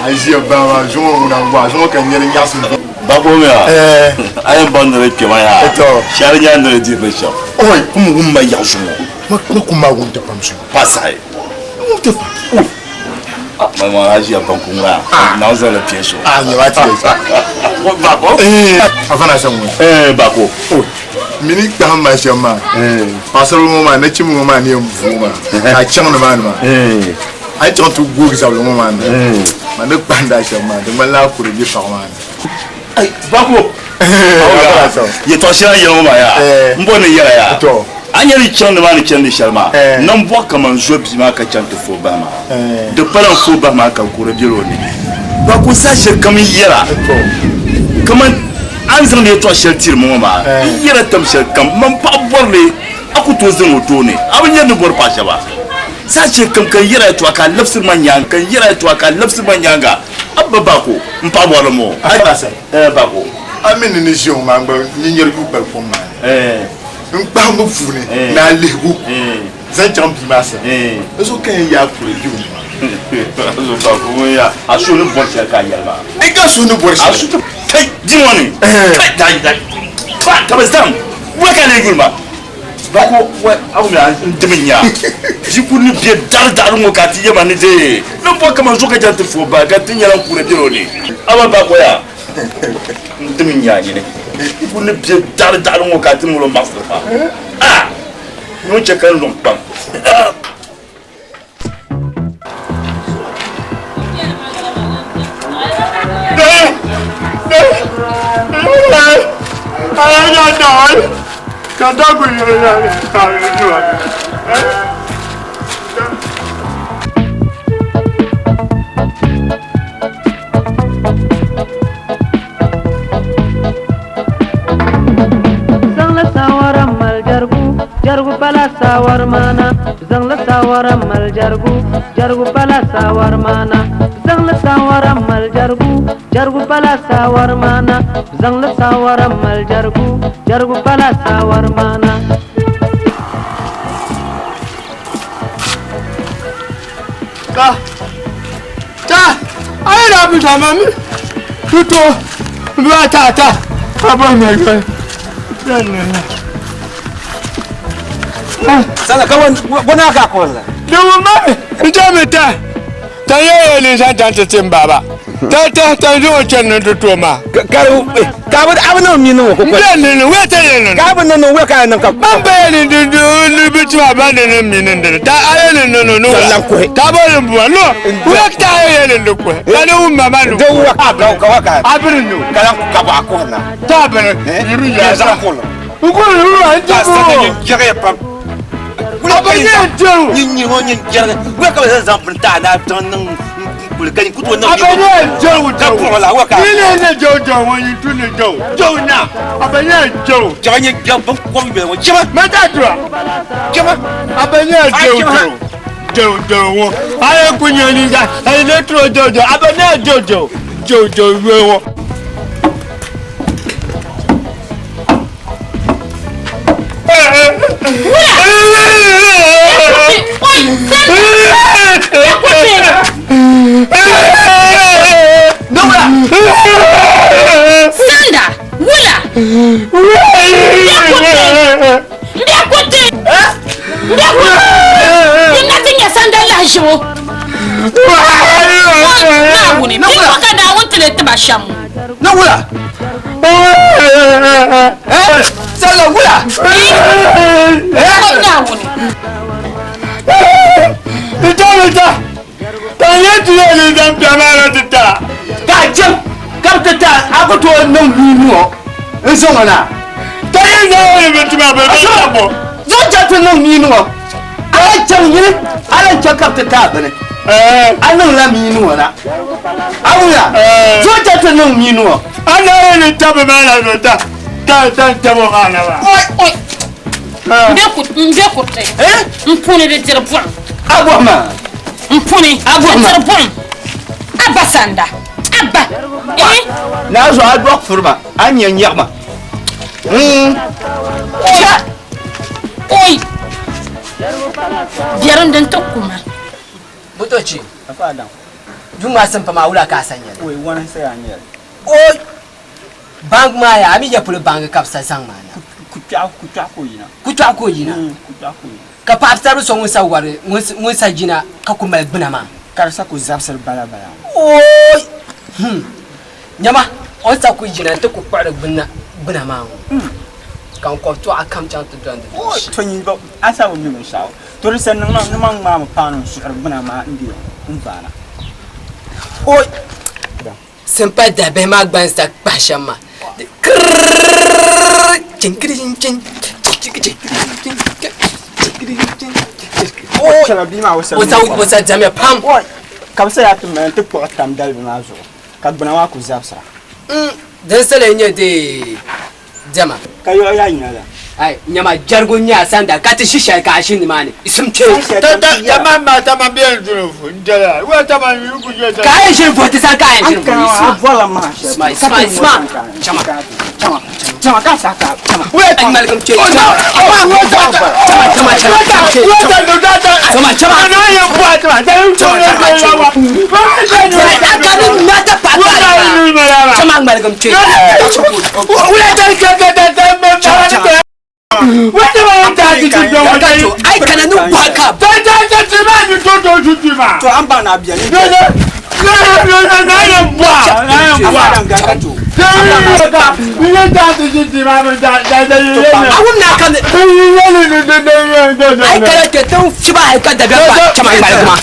A ʒiya baa zɔŋɔ ŋuna wa zɔŋɔ ka nyɛli nyaɣasim. Bako mi a. Eh. A yɛn baŋ ni di kpɛma yaa. To. Shɛli nya ni di diri ni shɛm. Oi, kum wum ma yaɣa zɔŋɔ. Ma kum ma wum ti pam zɔŋɔ. Pa sahi. Wum ti pam. Oi. Ma ma a ʒiya banku ŋuna. Na zaŋ li piɛ so. A nyɛ ba tiɛ sa. Bako. Eh. Afana sa ŋun. Eh bako. Oi. Mini kpahim ma shɛm maa. Paɣasarili ŋɔ maa nachimbi ŋɔ maa ni yɛn vuo maa ka a chaŋ ni maa ni maa. A yi chaŋ ti googi zabili ŋɔ maa ni ma ni kpahindi a shɛm maa di ŋmanila a kuri bɛ paɣa maa ni. Ai bako. Yɛltɔɣa shɛli a ni yɛli ŋɔ maa yaa n bɔri ni n yɛla yaa. A nya ni chaŋ nimaani chandi shɛli maa, nambɔɣu kaman zo bia maa ka chaŋ ti fo bahi maa. Di pala n-fo bahi maa ka kuri bela o ni. Bako zaa shɛli kam n-yɛra kaman a ni zaŋdi yɛtɔɣ shɛli tiri ma ŋɔ maa, n yɛra tam shɛli kam. Man paɣa bɔri li, a ku tooi zaŋ o tooni. A bi nyari ni bɔri paɣ shɛba. Saha shɛli kam ka n yɛra yɛtɔɣa ka a labisiri ma nyaaŋa, ka n yɛra yɛtɔɣa ka a labisiri ma nyaaŋa. A ba Bako, m paɣa bɔri li moo. Ɛɛ Bako. A mi ni ni ʒiya ŋɔ maa, n gba nyari yuui kpali kom maa ni. N kpahimbu puuni ni a lihigu zaŋ chaŋ bia maa sani, n zuɣu ka yɛn yaai kuri bia ŋɔ maa. A suhu ni bɔri shɛli ka a yɛli maa. N ka suhu ni bɔri shɛli. Kai, di ŋɔ ni. Kai, dai, dai. Pa, ka bɛ zaŋ wula ka a lee yuli ma? Bako, wai, a wumya, n dimi nya. Di kuli ni be daɣiri daɣiri ŋɔ ka a ti yɛma ni dee. Ni bɔri kaman zuɣu ka chaŋ ti fo ba ka ti nyɛla n kuuni bela o ni. Amaa Bako yaa. N dimi nya nyini ku ni be daɣiri daɣiri ŋɔ ka a ti molo maɣisiri ma. A! Noo chɛ ka n luŋ kpaŋ. Zaŋla sawara mali jarigu, jarigu pala sawari maana. Zaŋla sawara mali jarigu, jarigu pala sawari maana. Zaŋla sawara mali jarigu, jarigu pala sawari maana. Zaŋla sawara mali jarigu, jarigu pala sawari maana. Ka ta a yi daa bi zama mi ti to ba ta ta ka ba na yɔli Sala ka wana ka ko la. Di wu ma mi n jɛ mi ta ta yɛ yɛ ni zan tan ti ti n baba ta ta ta n o chɛni ni ti to ma. Ka ka bi a bi niŋ mi niŋ o ko. N jɛ ni ni wɛ ta yɛ ni. Ka bi niŋ niŋ wɛ ka niŋ ka. Ban ba yɛ ni di di ni bi ti ma ba ni ni mi ni di ta a yɛ ni ni ni ni wa. Kuhi. Ta bɔ ni bɔ no wɛ ta yɛ ni ni kuhi. Ka ni wum ma ma ni. De wa ka ka wa ka. A bi ni no. Ka ka bɔ a kuhi na. Ta bi ni yiri ya sa. Kuhi. N ko ni wa n Ka jɛ sa bo. ni jɛgɛ ya pam. A ba yɛ n jɛ o. Ni ni ŋɔ ni jɛgɛ. Wɛ ka bɛ zaŋ bin ta na zaŋ niŋ kuli ka ni ku to niŋ. A ba yɛ n jɛ o Ka jɛ o. kuɣu la wa ka. Ni ne ne jɛ o jɛ o ŋɔ ni tu ni jɛ o. Jɛ o na. A ba yɛ n jɛ o. Jɛgɛ ni jɛ bin kɔm yɔli ŋɔ jɛma. Ma ta tura. Jɛma. A ba yɛ n jɛ o jɛ o. Jɛ o jɛ o ŋɔ. A yɛ ku nyɛ ni sa. A yɛ ne tu o jɛ o jɛ o. A ba yɛ n jɛ o jɛ o. Jɛ o jɛ o yɔli ŋɔ. Sanda, wula. Mbɛkuti. Mbɛkuti. Di na ti nyɛ sanda lahiʒibu. Naawuni, bi ko ka Naawuni ti li tiba shɛm. Na wula. Sala wula. Naawuni. Ita ita. Ta yɛ ti yɛ ni zaŋ piɛma la ti ta. Ka jɛm ka bi ti ta a ku tooi niŋ nuu ŋɔ n zaŋ o na. Ta yɛ zaŋ o ni bi tima bi bi ta bɔ. Zaŋ chaŋ ti niŋ mii ŋɔ. A lan chaŋ yili a lan chaŋ ka bi ti ta bini. A niŋla mii ŋɔ na. A wula zaŋ chaŋ ti niŋ mii ŋɔ. A na yɛ ni tabi maa la zo ta ta ta tabo maa na maa. N bɛ kuriti. N puni di diri buɣim. A bɔhi ma. N puni A bɔhi di ma. diri buɣim. Abba sanda. Abba. Eh? Naa zuɣu a dɔɣi furi ma a nyɛ nyaɣima. Cha. Oi. Biɛrim din ti kuma. Butochi. Duu maa simpa maa wula ka a sa nyɛli? Oi, wani sa yaa nyɛli. Oi! Bangi maa yaa, a mi ya polo bangi ka bi sa zaŋ maa na. Kutɔɣu, kutɔɣu ka o yina. Kutɔɣu ka o yina? Kutɔɣu ka o yina. Ka paɣasarili so ŋun sa wari, ŋun sa jina ka ku mali gbuna maa. Ka di sa ku zabisiri bala bala. Oi! Nyama, o ni sa ku jina nti ku kpuɣiri gbuna maa ŋɔ. Ka n kɔbi tɔɣa kam chaŋ ti dɔndi di Oi, shee. to nyin ba, a sa bi mi binshɛɣu. To di sa niŋ ma, ni ma ŋmaami paanu n-suɣiri gbuna maa n-di n vaana. Oi! Simpa dabihi maa gba n sa kpahi shɛm maa. Kirrrr! Chin kiri chin chin. Chin chin chin. Chama bia maa o sa O sa o sa diɛmya pam. Ka bi sa yaa ti mali n-ti kpuɣi tam dalibi maa zuɣu ka gbuna maa ku zabisira. Din sali n-nyɛ di diɛma. Ka yɔɣu yaa yina la. Ai, nyama jɛrigu n-nyɛ a sanda ka ti ʒi shɛli ka a ʒi nimaani. Isim kpe. Tamam maa tamam bɛ n duni fu n dala wa tamam yi ku yɛ Ka a yɛn ʒini vuhi ti sani ka a yɛn ʒini vuhi A bɔrila maa shɛli Isma, Isma, Isma. Chama. Chama. Chama ka sa ka chama. Ŋmaligim kpe. Chama, chama, chama, kpe. Chama, chama. Chama ŋmaligim kpe. Ai kana ni bɔhi ka. To an ba na biya ni. A wum na ka ni. Ai kana kpe tin fiba ai ka dabiɛm pa chama ŋmaligim ma.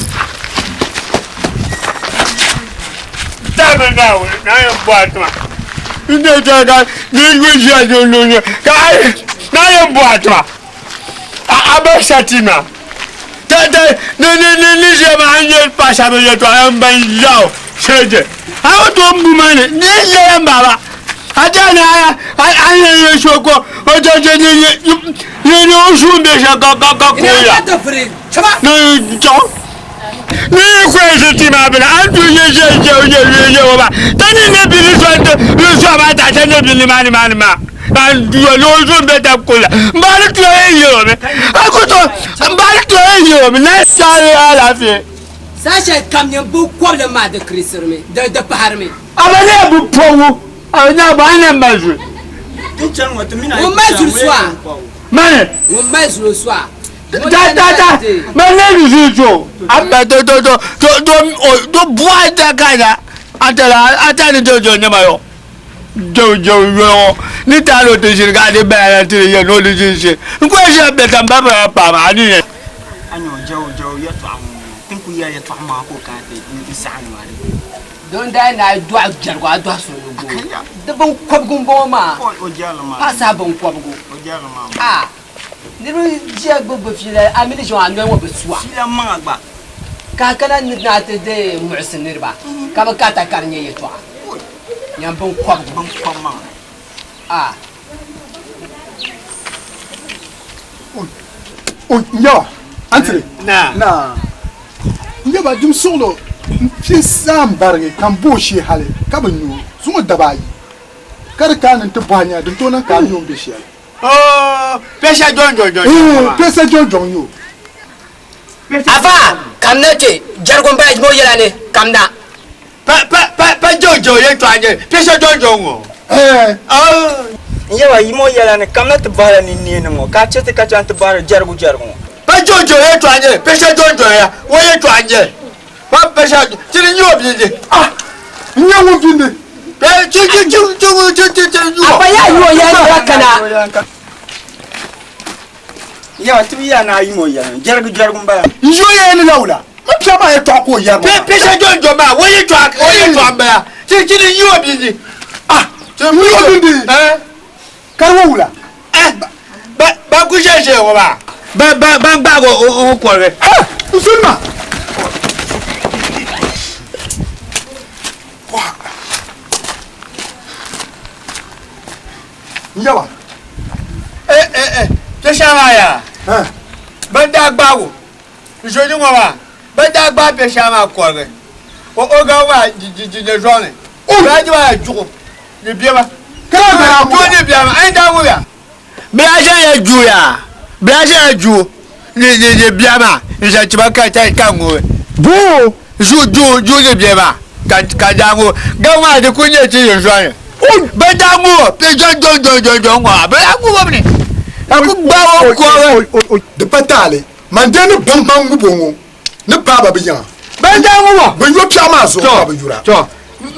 Saha shɛli kam nyɛ bi kɔbili maa di kirisirimi di paharimi. Ŋun mali zuli suwa. Ŋun mali zuli suwa. Anyo jaw jaw yɛltɔɣa ŋɔ tin ku yɛli yɛltɔɣa maa ka o kana ti n saɣi ni maa di. Don daa na dɔɣi jɛrigu a dɔɣi so ni go. Di binkɔbigu m-bɔŋɔ maa. O jɛrili maa. Paɣasa binkɔbigu. O jɛrili maa. A niriba ʒiya gbubi bi fiila a mi ni ʒi ŋɔ a noli ŋɔ bi suwa. Fiila maŋa gba. Ka a kana ni na ti deei muɣisi niriba ka bi ka takari nyɛ yɛltɔɣa. Nyam binkɔbigu. Binkɔbi maŋa. A. O nyawa antire na n yaba dim suɣulo n pia saa n barigi ka n bo shee hali ka bi nyu zuŋɔ daba ayi ka di kaani n ti bɔhi nya din tooi niŋ ka a nyu n bɛ shɛli. Pɛsha jɔn jɔn jɔn. Pɛsha jɔn jɔn yo. Afa kamna kpe jɛrigu n bala mo yɛla ni kamna. Pa pa pa pa jɔn jɔn yɛ tɔɣa nyɛ pɛsha jɔn jɔn ŋɔ. N yaba yi mo yɛla ni kamna ti bɔhila ni neeni ŋɔ ka a chɛ ti ka chaŋ ti bɔhiri jɛrigu jɛrigu ŋɔ. Pa jɔn jɔn yɛ tɔɣa nyɛ pɛsha jɔn jɔn ya wo yɛ tɔɣa nyɛ pa pɛsha tini nyɛ o bindi. Ah n nyɛ ŋun bindi. Pɛ chi chi chi chi chi chi chi nyɛ. Afa yaa yi o yɛla ni kana. N yaba ti bi yaa ni a yi mo yɛla ni jɛrigu jɛrigu n bala. N yo yɛla ni lawula ma pia maa yɛ tɔɣa ka o yɛri ma. Pɛsha jɔn jɔn maa wo yɛ tɔɣa o yɛ tɔɣa n bala chi chi ni nyɛ o bindi. Ah n nyɛ o bindi. Kari wo wula. Ba ba ku ʒe ʒe ŋɔ maa. Ba ba ba gbaagi o o kɔrigi. Ha n suni ma. N yaba. Pɛsha maa yaa. Ban daa gbaago n ʒe ni ŋɔ maa ban daa gbaai pɛsha maa kɔrigi o o gabi maa nyɛ zɔŋ ni. Baaji maa juɣu ni biɛma. Juɣu ni biɛma a yi daa ŋubiya. Bila ʒe ya ju ya bila ʒe ya ju ni ni ni biɛma n ʒe tiba ka ta ka ŋubi. Boo. Ju ju ju ni biɛma ka ka daa ŋubi gabi maa di ku nyɛ ti yɛn zɔŋ ni. Bɛ daa ŋubi pe jɔn jɔn jɔn jɔn jɔn ŋɔ bɛ daa ŋubi mi ni. Ka ku gbaai o kɔrigi. Di pa taali man dee ni baŋ baŋ ŋubo ŋɔ ni paaba bi yiŋa. Bɛ daa ŋubo. Bi yo piɛɣu maa zuɣu ka bi yura. Tɔ.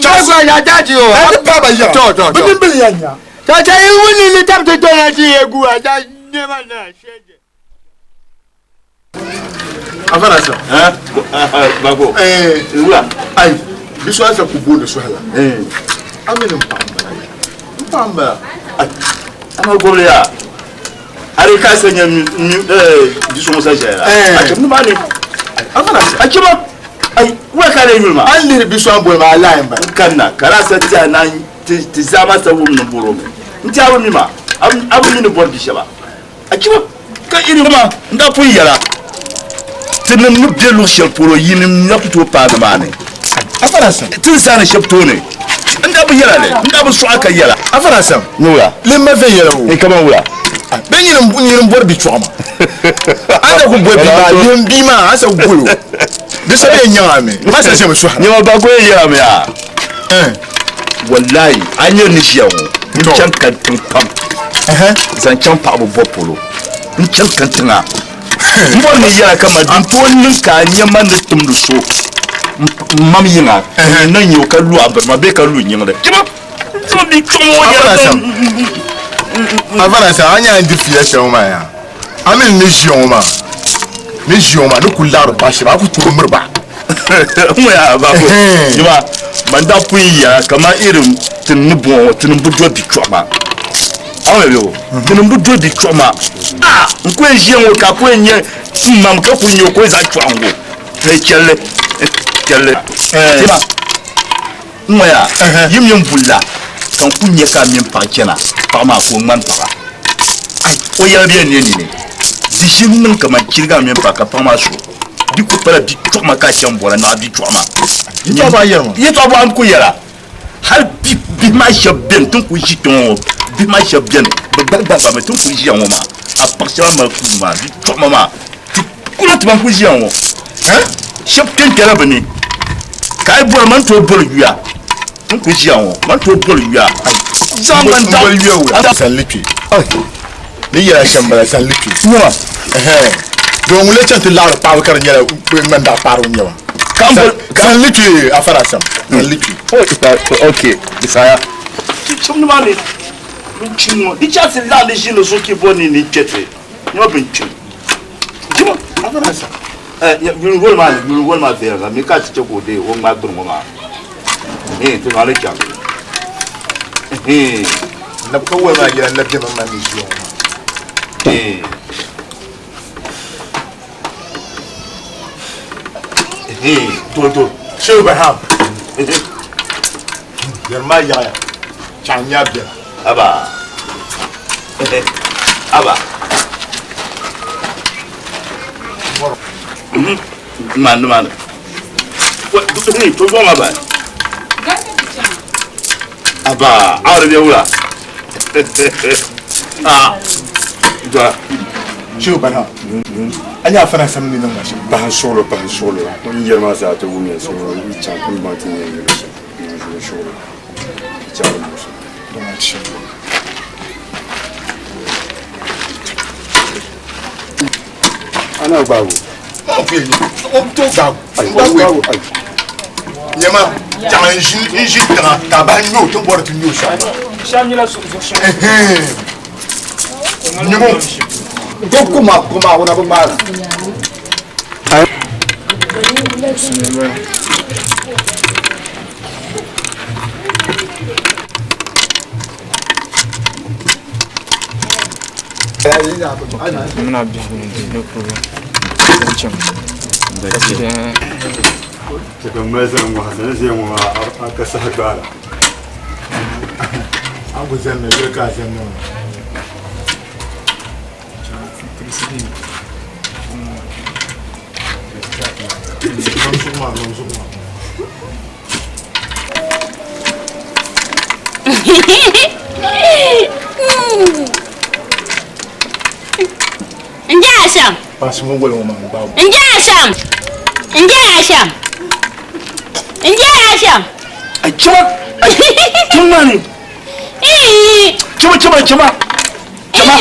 Chɛ ya daa ti o. Ni paaba yiŋa. Tɔ tɔ Bi tɔ. nimbili ya nya. Tɔ tɔ yi wuli ni tabi ti tɔ na ti ye gu a daa nema na shɛje. Afana sa. Bako. Wula. Ayi. Bi so asa ku booni suhila. A mi ni n paɣa n bala. N paɣa n bala. Ama gobili ya. Ari ka sa nya mi di so sa ʒɛya la. A chɛ ni maa ni. A chima ai wula ka lee yuli maa? A ni lihiri bi so a ni boli maa a lahi m-bala. N kanna ka daa sa ti a naan ti zaa maa sa wum ni bɔr o mi. N ti a bi mi maa, a bi mi ni bɔri bi shɛba. A chima ka iri maa n daa pun yɛla tinim ni be luɣ shɛli polo yinim na ku tooi paai nimaani. Ti ni zaani shɛb tooni n daa bi yɛla li, n daa bi sɔɣi ka yɛla. Afara Sam, Ni wula? Lee ma viɛnyɛla o. Ni kaman wula? Bee nyini m-bɔri bi chɔɣu maa? A ni daa kuli boli bia maa, lihim bia maa, a ni sa goli o. Di sa bee nyaŋ a mi, ma sa ʒemi sɔhira. Nyama ba ko yɛn yɛla mi yaa. Wallahi, a nyɛ ni ʒiya ŋɔ, n chaŋ kantiŋ pam zaŋ chaŋ paɣaba bɔbu polo. N chaŋ kantiŋa m bɔri ni yɛla kaman din tooi niŋ ka a nya man ni timdi so m mam yiŋa n na nya o ka lu a biri ma bee ka lu nyiŋli. Chima, n zaŋ bi chuɣu ŋɔ yɛla A fara sa, a nya a ni diri fiila shɛli ŋɔ maa yaa? A mi ni ʒiya ŋɔ maa, ni ʒiya ŋɔ maa, ni kuli laɣiri paɣa shɛba, a ku tooi miri ba. N yaa ba ko, chima, man daa pun yɛla kaman irin ti ni bɔŋɔ ŋɔ, tinim bi doli bi chuɣu maa. A mi bɛ tinim bi doli bi chuɣu maa. A n ku yɛn ʒiya ŋɔ ka a ku yɛn nya m mam ka ku nya o ka o zaɣ chɔɣiŋgu. Hey, chɛlli, chɛlli. Chima, n ŋɔ yaa, yi mini bulla ka n ku nya ka a mini paɣa chana, paɣa maa ka o ŋmani paɣa. Ai, o yɛla bɛ yɛn ne nini. Di ʒi n-niŋ kaman chiriga a mini paɣa ka paɣa maa su. Di ku pala bi chuɣu ma ka a chaŋ bɔra, naɣ bi chuɣu ma. Yɛtɔɣa bɔ a yɛri ma? Yɛtɔɣa bɔ a ni ku yɛra. Hal bihi maa shɛba beni ti ni kuli ʒi kpe ŋɔ ŋɔ, bihi maa shɛba beni bɛ gbahi gbahi ba mi ti ni kuli ʒiya ŋɔ maa, a paɣ shɛba mali kuuni maa, bi chuɣima maa, ti kula ti ban kuli ʒiya ŋɔ, shɛba kpe n-kpɛla bɛ ni, ka a yi bɔri man tooi boli yuya, ti ni kuli ʒiya ŋɔ, man tooi boli yuya, zaŋ man daɣu. M boli yuya wula? Zan li kpe. Ni yɛla shɛm bala, zan li kpe. Nyama. Doo ŋun lee chaŋ ti laɣiri paɣaba ka di nyɛla ŋmani daɣu paɣirigu n-nyɛ ba. Zan li kpe a fara Sam, zan li kpe. Ok, di saha. Chim nimaani bin chim ŋɔ di chaɣisi laɣindi ʒini zuɣu ki bɔ ni ni kpɛ ti nyɔ bin chim jima a fara Sam. Yuli woli maa yuli woli maa viɛla mi ka ti chɛ ka o deei o ŋmaai gbuni ŋɔ maa ti zaŋ li chaŋ. Nabi ka woli maa yɛla n-labi bɛ maŋmaŋ ni ʒiya ŋɔ maa. To to. Shehu Barham. Yɛri maa yaɣiya. Chaŋ nya biɛla. Aba. Aba. Mani mani. To zuɣu maa bahi. Aba, aw de bɛ wula. Ah. Dɔla. Shehu Barham. A nya a fana sam ni niŋ ma shɛm. Pahi suɣulo, pahi suɣulo. N yɛri maa zaa ti wumya so yi chaŋ n baŋ ti nyɛ yɛli shɛm. N suɣulo. Chaŋ musa. Dɔŋa ti shɛm. Ana gbaabu. O to gbaabu. Gbaabu. Nyɛma chaŋ n ʒi tiŋa ka a bahi nyɛ o ti bɔri ti nyɛ o shɛm. Shɛm nyɛla zuɣu shɛm. Nyɛmo. To kuma kuma wuna bi ŋmaara. Muna biɛhigu ni di no problem. Zan chaŋ. Ka mali zani ŋɔ zani ʒiya ŋɔ maa a ka saha gbaara. A ku zani na yuli ka a zani na ŋɔ. Nom zuɣu maa, nom zuɣu maa. N je Asham. Paasi ŋɔ wali ŋɔ maa n gbaagi. N je Asham. N je Asham. N je Asham. Ai chima. Ai chima ni. Chima chima chima. Chima.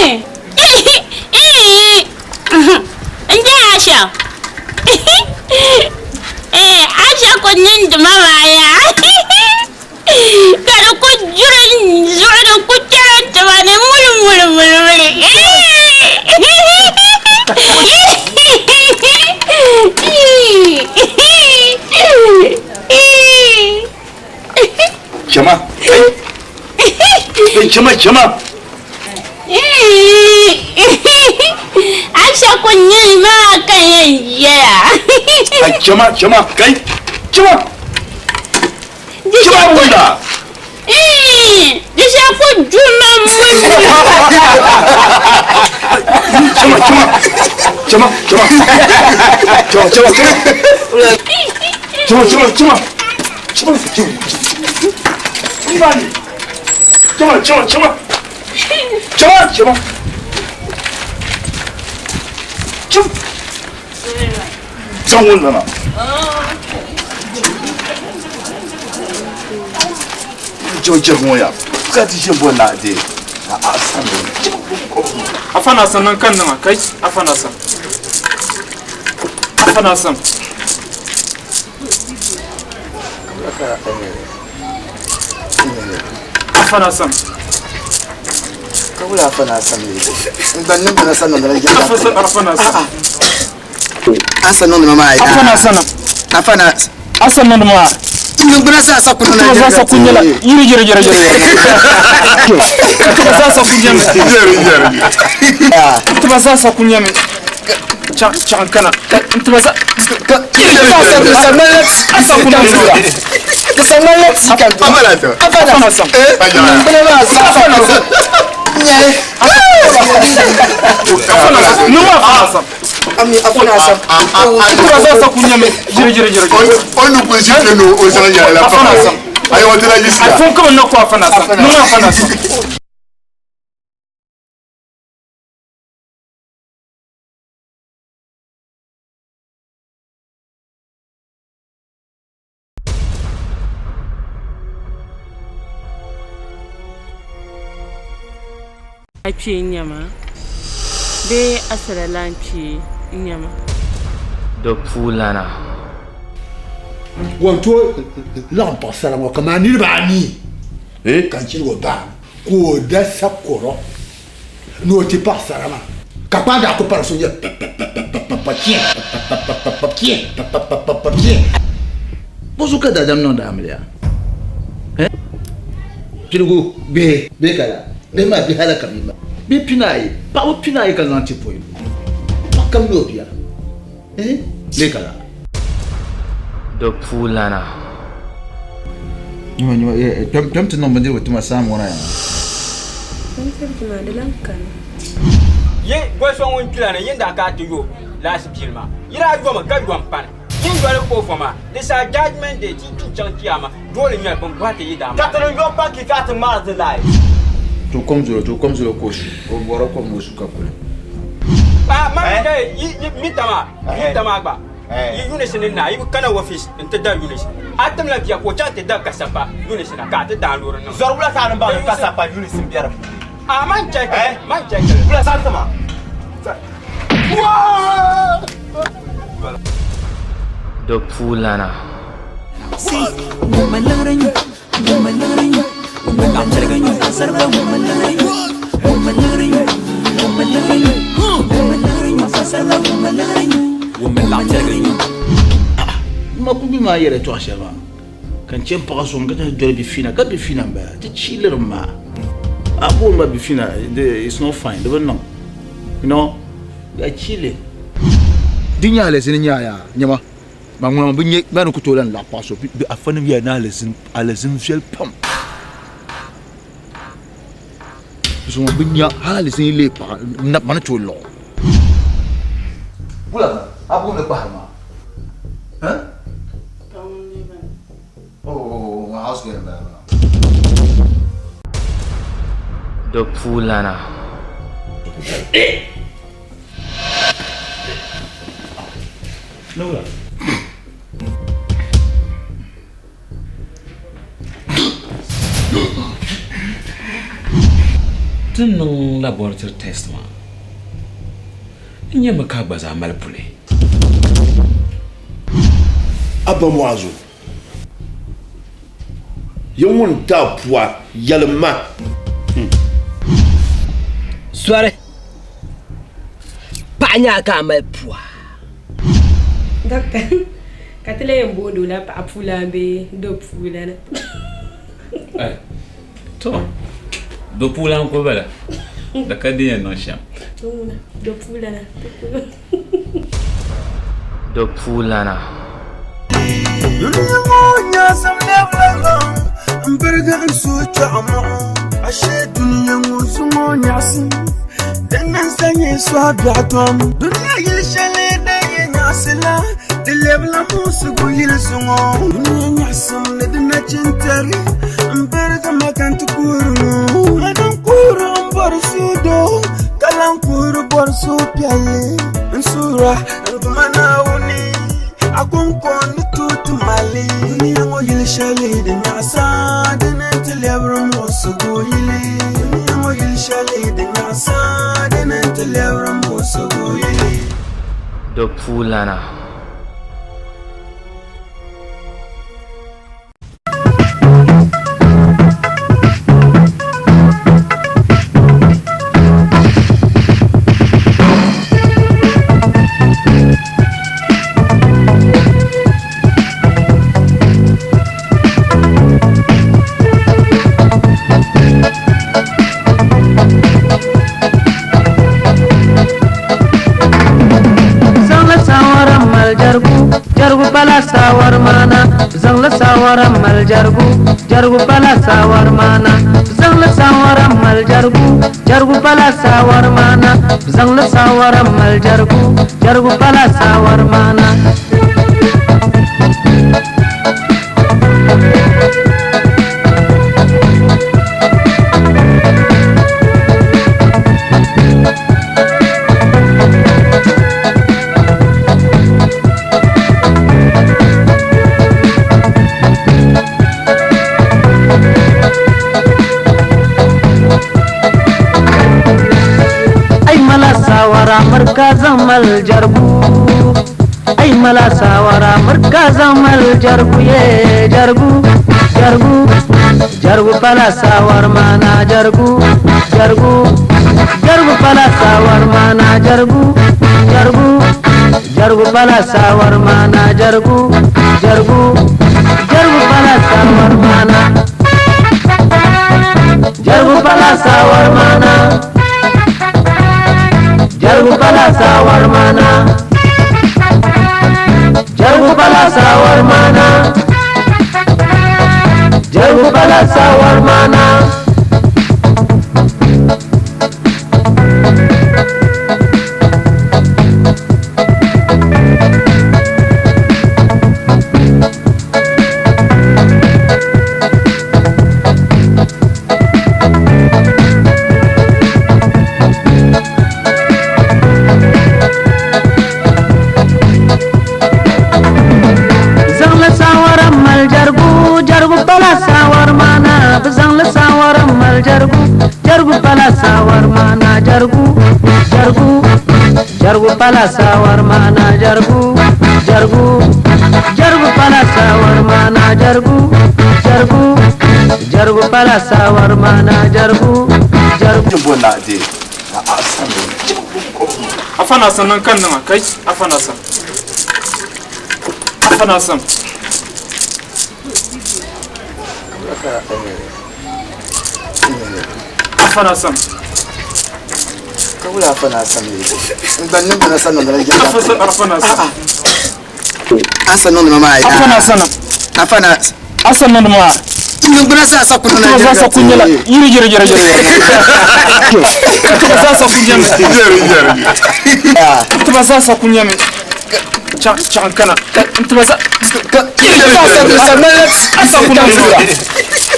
N je Asham. Asha ku niŋdi ma maa yaa. Ka di ku juri n zuɣu ni ku chɛri n tiba ni muli muli muli muli. Chama. Ai chama chama. Asha ku niŋ maa ka yɛn yɛya. Chama chama kai chama chama wunda. Di shɛli ku duma muli. Chama chama chama chama chama chama chama chama chama chama chama chama chama chama chama chama zaŋ ŋun nana jɛma jɛri ŋɔ ya ka ti ʒe bɔ naa dee a a san Afa na san nan kan niŋa kai afa na san afa na san afa na san ka wula afa na san ne n gba niŋ bana san niŋdila jɛma afa san afa na san asa niŋdi ma maa ya afa na san afa na asa niŋdi ma niŋgbuna sa asa kunu na sa sa kunyala yiri jiri jiri jiri tuba sa sa kunyami jiri jiri tuba sa sa kunyami chaŋ kana tuba sa asa kunyami afa na san niŋgbuna maa sa afa na san nyɛli afa na san niŋ afa na san ami afa na san tuba sa sa kunyami jiri jiri jiri o nu kun si kɛ n'o o sanga yɛrɛ la afa na san ayi o tɛna ji a siya fɔ kama na ko afa na san niŋ afa na san A kpee n-nyɛ ma bee a sala lan kpee n-nyɛ ma. Di puulana. Ŋun tooi laɣim paɣisara ŋɔ kamani niriba anii ka n chirigi o baa ka o da sakɔro ni o ti paɣisara maa ka kpaa daa ku pari so nyɛ pa-pa-pa-pa-pa-pa-pa-chɛ pa-pa-pa-pa-pa-chɛ pa-pa-pa-pa-pa-chɛ. Bɔzuɣu ka daadam niŋdi amiliya? Piligu bihi bee ka laa bihi maa bihi ala ka bɛ mali bihi pinaayi paɣaba pinaayi ka zaŋ ti pɔi paɣa kam ni o bia bee ka laa. Di puulana. Nyuma nyuma kpɛm ti niŋ bindirigu tima saam ŋɔ na yaa. Bindirigu maa di lan kani. Yi goli so ŋun kpila ni yin daa ka ti yo laasibili maa, yi daa yomi ka yom pani. Yin yoli over maa, di saha judgment day ti tu chaŋ kiyama, doole nyɛli bɛn bɔhi ti yi daa Ka ti ni yom pa ki ka ti ŋmaari ti lahi. To kom zolo to kom zolo ka o su o bɔra kom ni o su ka kuli. Ah, ma mi kai yi yi mita maa mita maa gba yi units ni na yi bi kana office n ti da units a timla bia ka o chaŋ ti da kasapa units na ka a ti daa loori niŋ. Zɔri wula ka a ni baŋ ni kasapa units m be di puuni? Ah, man check it, man check it. Wula sa tima. Di puulana. Ma ku bi maa yɛrɛ tɔɣa shɛli maa ka n chɛ n paɣa so n ka ti doli bifina ka bifina n bala ti chiilirim maa a booni ba bifina it's not fine di bi niŋ you know ya chiili Di nyɛ alizini nyɛ yaa nyɛma ma ŋuna bi nyɛ ba ni ku tooi lan laɣi paɣa so bɛ afanim yɛli ni alizini alizini viɛli pam zuŋɔ bi nya hali alizini yi leei paɣa na ma ni tooi luɣi o. Wula a booni kpahiri maa? Huh? Oh, my house girl m-bala maa. Di puulana. Nora. Ti ni niŋ laboratory test maa, n nyami ka a gba zaa mali puli. Abba Muazu, ya ŋun ti a pua, yɛlim ma. Sɔri, paɣa nyaa ka a mali pua. Doctor, ka ti lahi yɛn booni o la paɣa puulan bee do puulana? To, do puulan n-kuli bala, di ka di yɛn niŋ shɛm. To ŋuna, do puulana ti kuli. Do puulana. Dunia ŋɔ nyaɣisim lɛbila ŋɔ m-birigi n suhu kpɛɣu mɔɣu. Ashe dunia ŋɔ zuŋɔ nyaɣisim din niŋ sa nyɛ sɔhi biɛɣu tom. Dunia yili shɛli din yi nyaɣisi la di lɛbila muɣisigu yili zuŋɔ. Dunia nyaɣisim ni di nachintɛri m-birigi ma ka n ti kuhiri ŋɔ. Mani n-kuhiri m-bɔri suhudoo ka lan kuhiri bɔri suhupiɛlli. N suhira n Duuma Naawuni a kɔŋko ni tooi ti ma li. Dunia ŋɔ yili shɛli din nyaɣisa dini nti lɛbiri muɣisigu yili. Dunia ŋɔ yili shɛli din nyaɣisa dini nti lɛbiri muɣisigu yili. Di puulana. Zaŋla saawara mali jɛrigu, jɛrigu pala saawari maana. Zaŋla saawara mali jɛrigu, jɛrigu pala saawari maana. Zaŋla saawara mali jɛrigu, jɛrigu pala saawari maana. Zaŋla saawara mali jɛrigu, jɛrigu pala saawari maana. Ai mala sawara marka zamal jargu ai mala sawara marka zamal jargu ye jargu jargu jargu pala sawar mana jargu jargu jargu pala sawar mana jargu jargu jargu pala sawar mana jargu jargu jargu pala sawar mana jargu pala sawar mana jargu pala sawar mana jargu pala sawar mana jargu pala sawar mana Zaŋla saawara mali jɛrigu jɛrigu pala saawari maana bɛ zaŋla saawara mali jɛrigu jɛrigu pala saawari maana jɛrigu jɛrigu jɛrigu pala saawari maana jɛrigu jɛrigu jɛrigu pala saawari maana jɛrigu jɛrigu jɛrigu pala saawari maana jɛrigu jɛrigu. Afana san nan kan nan kai afana san. Afana san. Afana san. Ka wula afana san ne. Ban nan bana san nan da Afana san. Asan nan ma ai. Afana san. Afana Asan nan ma. Tun guna sa sa kunu na Tuba sa kunya la. Yiri yiri yiri yiri. Tuba sa sa kunya mi. Yiri yiri. Tuba sa sa kunya mi. Cha cha kana. Tuba sa. Asa kunya mi.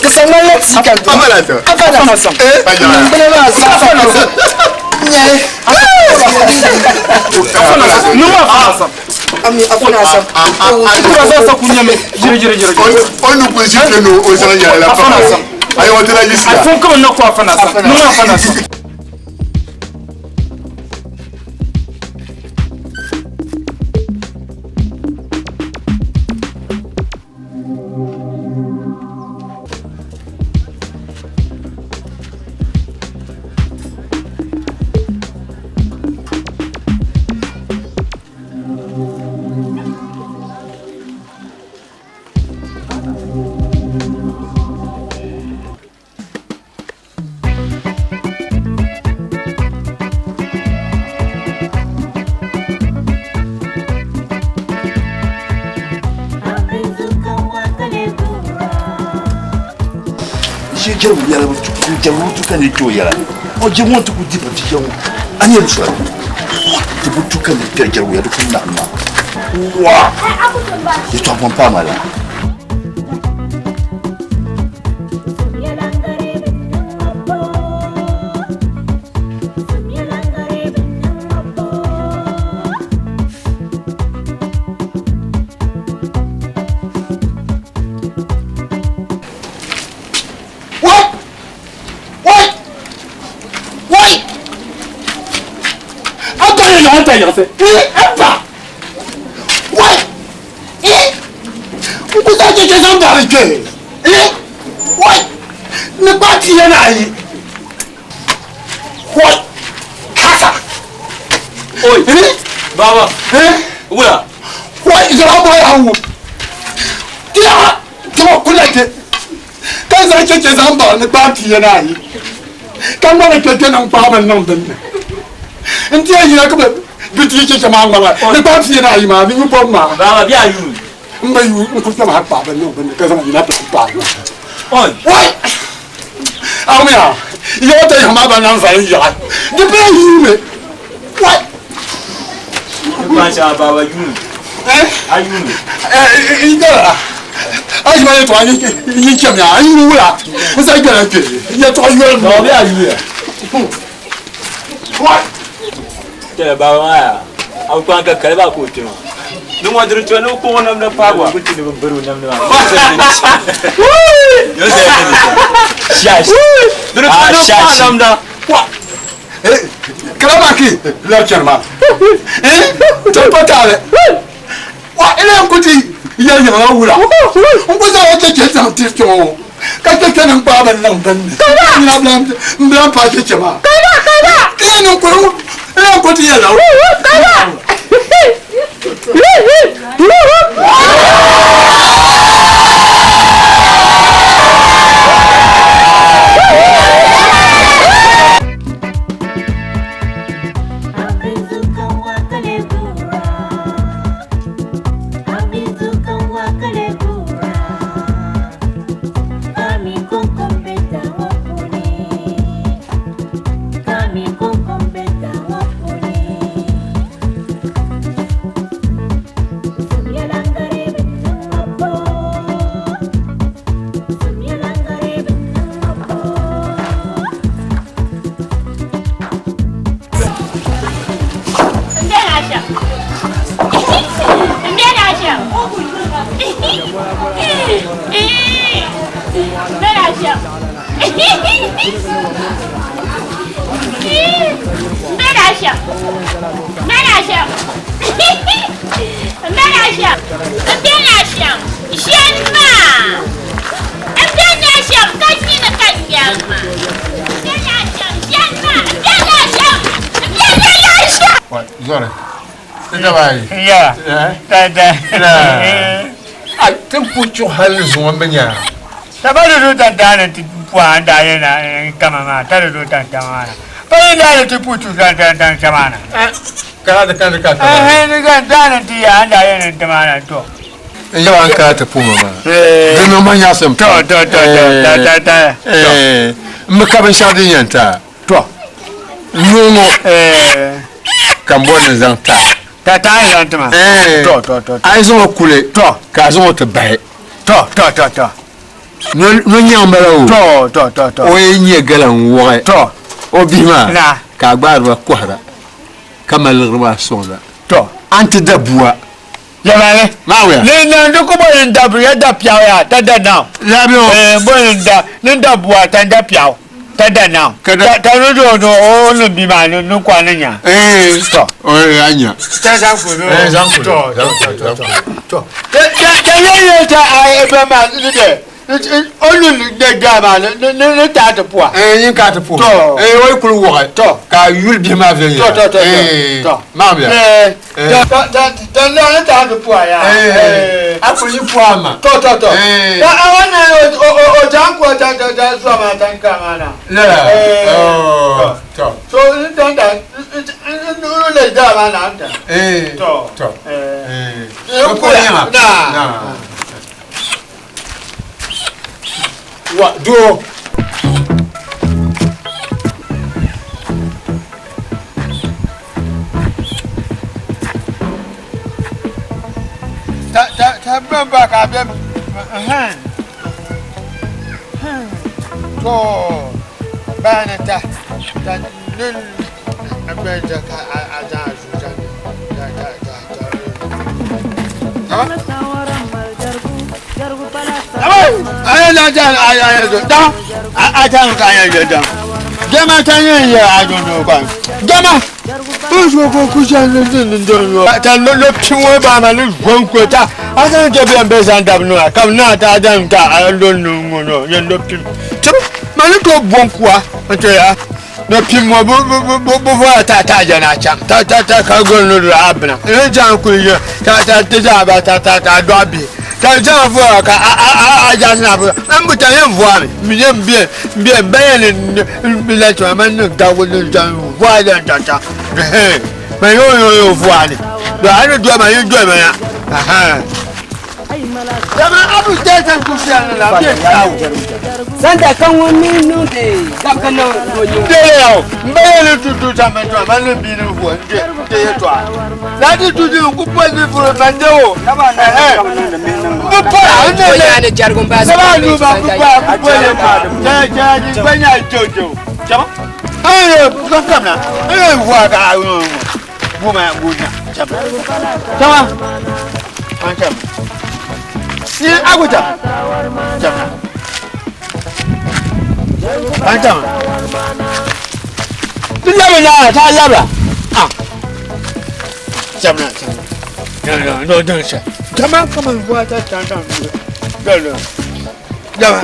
Afana san. Afana san. Afana san. Numa afana san. Ami afana san. Tuba sa sa kunya mi. Yiri yiri yiri. O nu kun si fɛn o san yɛrɛ la Afana san. Ayi o tɛna ji A fɔ komi ne ko afana san. Numa afana san. Shee jɛrigu yɛla jɛrigu tu ka ni kpɛ o yɛla o jɛrigu ŋɔ ti ku di pa ti shɛŋ a nyɛ di soli ti bi tu ka ni kpɛri jɛrigu ya di ku naɣim ma wa yɛtɔɣa pɔn paai ma la. Wai! Wai! Wai! Abba ne na ta yaɣasi. Eh, Abba! Wai! Eh! N ku zaŋ cheche zaŋ baɣali kpe. Eh! Wai! Ni gba ti ya na ayi. Wai! Kasa! Oi! Eh! Baba! Eh! Wula! Wai! Zara bɔ ya wu. Tiya! Tɔgɔ kula te. Ka zaŋ cheche zaŋ baɣali ni gba ti ya na ayi. Ka ŋmani kpɛkpɛ niŋ kpaɣaba niŋ dinni. N ti yɛn yina ka bi ti cheche maa ŋmaba ni gba ti ya na ayi maa di nyu bɔbu maa. Baba bi a yuun. N ba yuun n kuli kpɛma ha kpaɣaba niŋ dinni ka zaŋ yina bila paai maa. Oi! Wai! Awuya! Yɔɔ ta yiɣi maa ba nam vali yaɣi. Di bee yuumi. Wai! N kpa baba yuun. Eh? A yuun. Eh, n dara. A yi ma yɛltɔɣa yi chɛm ya, n yi wula, n sa gbɛla kpe, yɛltɔɣa yoli Baba bi a yuun ya. Wai! Tɛlɛ baba maa ya. A bi kpaŋ ka kali baa ka o kpɛ maa. Ni ŋɔ diri tɔ ni o kpaŋ o namda paagi wa. Kuti ni bi biri o namda maa. Shash. Diri tɔ ni o kpaŋ namda. Wa! Kala maa ki lɛri chɛni maa. Eh? Tɔmpa taali. Wa ina n kuti yɛli yiŋla wula. N ku zaŋ o cheche zaŋ ti kpɛ ŋɔ. Ka cheche nim kpaai bin niŋ binni. Ina bilan n bilan paai cheche maa. Ina ni n kuli ina n kuti yɛli la. Zɔri. Ti daba ayi. Ya. Da da. A ti pu chuɣu hali ni zuŋɔ n bi nya. Taba di do tan ti pu an da ye na kama maa ta di do tan tan maa na. Pa yi da ti pu chu tan tan tan kama na. Kana da kan da ka kama. Eh ni kan da ti ya an da ye na kama na to. N yaba n kana ti pu ma maa. Di niŋ ma nyaɣasim pam. To to to to ta ta. N bi ka binshɛɣu din yɛn ta. To. Nuu ŋɔ. Ka n bɔri ni zaŋ ta. Ta ta n zaŋ ti ma. To to to. A yi zaŋ o kuli. To. Ka a zaŋ o ti bahi. To to to to. No nyaŋ bala o. To to to to. O yi nyɛ gala n wɔɣi. To. O bihi maa. Na. Ka a gbaari ba kɔhira ka mali liɣiri maa sɔŋda. To. A ni ti da bua. Yabale. Maawiya. Ni na ndi ko bo ni da ya da piaw ya ta da now. Labi o. Eh bo ni da ni da bua ta da piaw. Ta da now. Ta ta no do no o no bi ma no no kwa ni nya. Eh. To. O ya nya. Ta za ku no. Eh za ku. To to to to. To. Ta ta ta ye ye ta a e ba ma ni de. O lu ni de da ma ni ni ni ta ti pua. Eh yin ka ti pua. To. Eh o kuli wɔɣi. To. Ka yuli bihi maa viɛnyɛla. To to to. Eh. To. Maawiya. Eh. Ta ta ta ta na ni ta ti pua ya. Eh. A kuli yi pua ma. To to to. Eh. Ta a wa na o o o ta ku ta ta ta so ma ta ka ma na. Lala. Eh. Oh. To. So ni ta ta ni le da ma na ta. Eh. To. To. Eh. Eh. Ko nya. Na. Na. Wa do. Ta bɛ ba ka bɛ hɛn. To bayani ta ta nin bɛ ta ka a ta a zu ta ta ta ta ta. Ay la ta ay ay da a ta ka ay da. Jama ta yin ya a do do kwa. Jama. Ko ko ku sha ne ne ne ta lo lo pin wo ba ma ni gon ko ta. A ta je be be san da no ka na ta da ta a lo no no no ye lo pin. Ti ma ni to bon kwa. To ya. No pin mo bu bu bu bu bu ta ta ja na cha. Ta ta ta ka go no do abna. E jan ku ye ta ta ta ja ba ta ta ta do abi. Ta jan fu ka a a a ja na bu. An bu ta yen fu mi. Mi yen bi bi ba yen ni bi la to ma ni da wo ni jan fu a ja ta ta. Eh. Ma yo yo yo fu ani. Do ani do ma yin do ma ya. Aha. Dama abu ta ta ku si an la bi ta. Sanda kan wani nu de gab kan no nyu. De ya o. Mba ye ni tutu ta ma to ma ni bi ni fu nde de ye to a. La di tutu ku po ni fu ma nde o. Eh. Bu pa ne le. Ne jargon ba sa. Ba lu ba bu pa bu po le ma. Ja ja ni gba nya jojo. Jama. Eh, ko kam na. Eh, wa ka bu ma bu nya. Jama. Jama. An jama. Ni aguta. Jama. An jama. Ti laba na ta laba. Ah. Jama jama. No no no no. Jama kama wa ta ta ta. No no. Jama.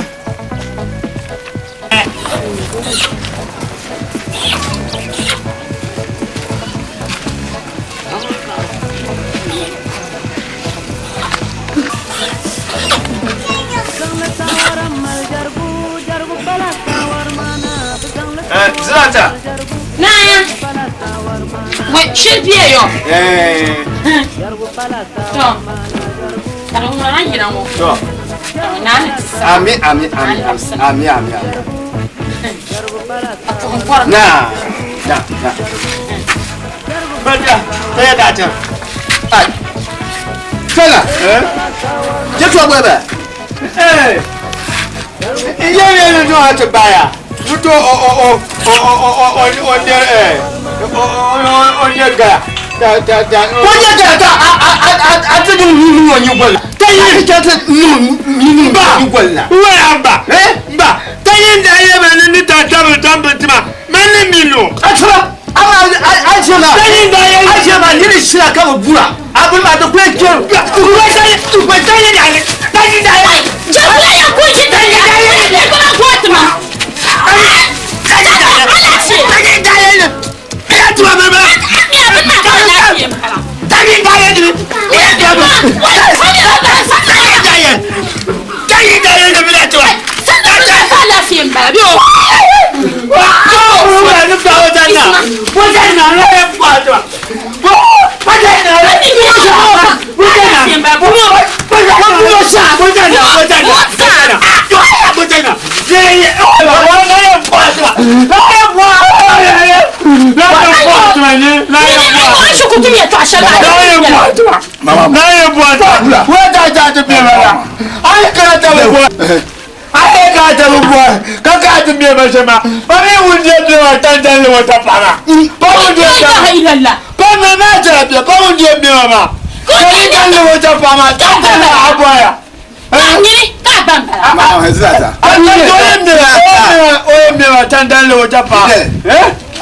Zilata. Na. Wai shiri biya yo. Eh. To. Kada ŋuna na yina ŋɔ. To. Na ni ti sa. Ami ami ami ami ami ami. A tuɣin kɔri. Na na na. Bada, ta ya da ta. Ai. Fela. Eh? Je to gbe be. Eh. Iye ye ni no ati baya. Nuto o o o o o o o o ne eh. O o o ne ga. Ta ta ta. Ko je ga ta a a a a ti ni ni ni nyu gol. Ta yi ta ta ni ni ni ba nyu gol la. Wa ya ba. Eh? Ba. Ta yi da ye ma ni ta ta ta ta ma. Ma ni mi lo. A tsara. Ama a ce ma. Ta yi da ye. A ce ma ni ni shira ka bu bura. Abin ma da kuye ke. Ku ta yi ku ta yi da ni. Ta yi da ye. Jabula ya ku ji ta ya. Ne ko na ko tuma. Ta yi da ye. Ta yi da ye. Ya tuma ma ma. Mi abin ma ka lafiya ma. Ta yi da ye ni. Ya tuma. Ta yi da ye. Ta yi da ye ni mi la tuma. Sanda ka lafiya ma bi o.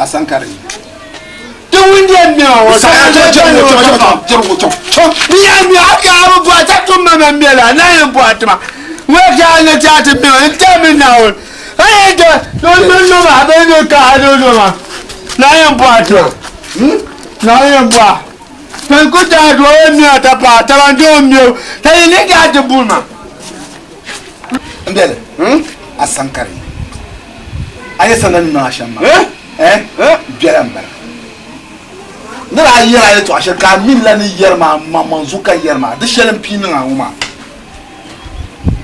Asankare. Mbele. Asankare. Aye sanan na shamma. Eh? Eh? Biara mbara. Nira a yɛra a yɛltɔɣa shɛli ka a mini la ni yɛri maa ma manzu ka yɛri maa di shɛli n pii niŋ a ŋɔ maa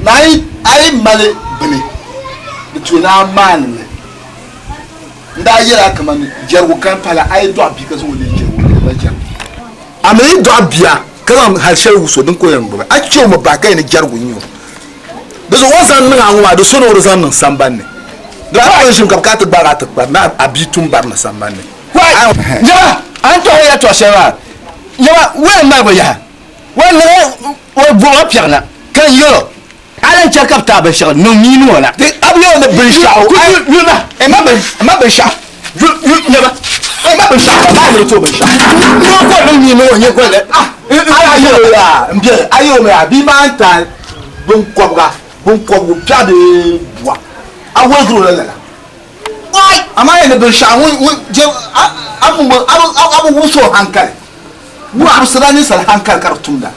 na a yi mali bini di tuhi ni a maani li n daa yɛra kamani jɛrigu kan pala a yi dɔɣi bia ka zaŋ o leei jɛrigu ka di mali jɛrigu a mi yi dɔɣi bia Ka zaŋ hal shɛli wusi o din ka o yɛn gbubi a chɛ o mi bahi ka yi ni jɛrigu n-nyɛ o. Di zuɣu o ni zaŋ niŋ a ŋɔ maa, di so ni o di zaŋ niŋ samban ni. Di daa kuli ʒimi ka bɛ kana ti gbaag a ti kpari ni a bia tum barina samban ni. Wai! Nyama, a ni tɔhi o yɛtɔɣ shɛli maa, nyama, waya m-mali bɔ yaha? Waya niŋ o buɣima piɛɣu na, ka n yɛl o, A lan chɛ ka bɛ taai binshɛɣu niŋ mii ni ŋɔ na. A bi yɛl o ni binshɛɣu, ma binshɛɣu, nyama, ma binshɛɣu, ka maa ni bi ti o binshɛɣu. Ni o kɔri niŋ mii ni ŋɔ nyɛ goli. A yɛl o yaa, m biɛli, a yɛl o mi yaa, bia maa n-taai biŋkɔbiga, biŋkɔbigu piɛɣu bee bua, a woligir o la lala. Amaa yɛn ni binshɛɣu ŋun je a bi wubis o hankali, wubisirila ninsal hankali ka di tumda.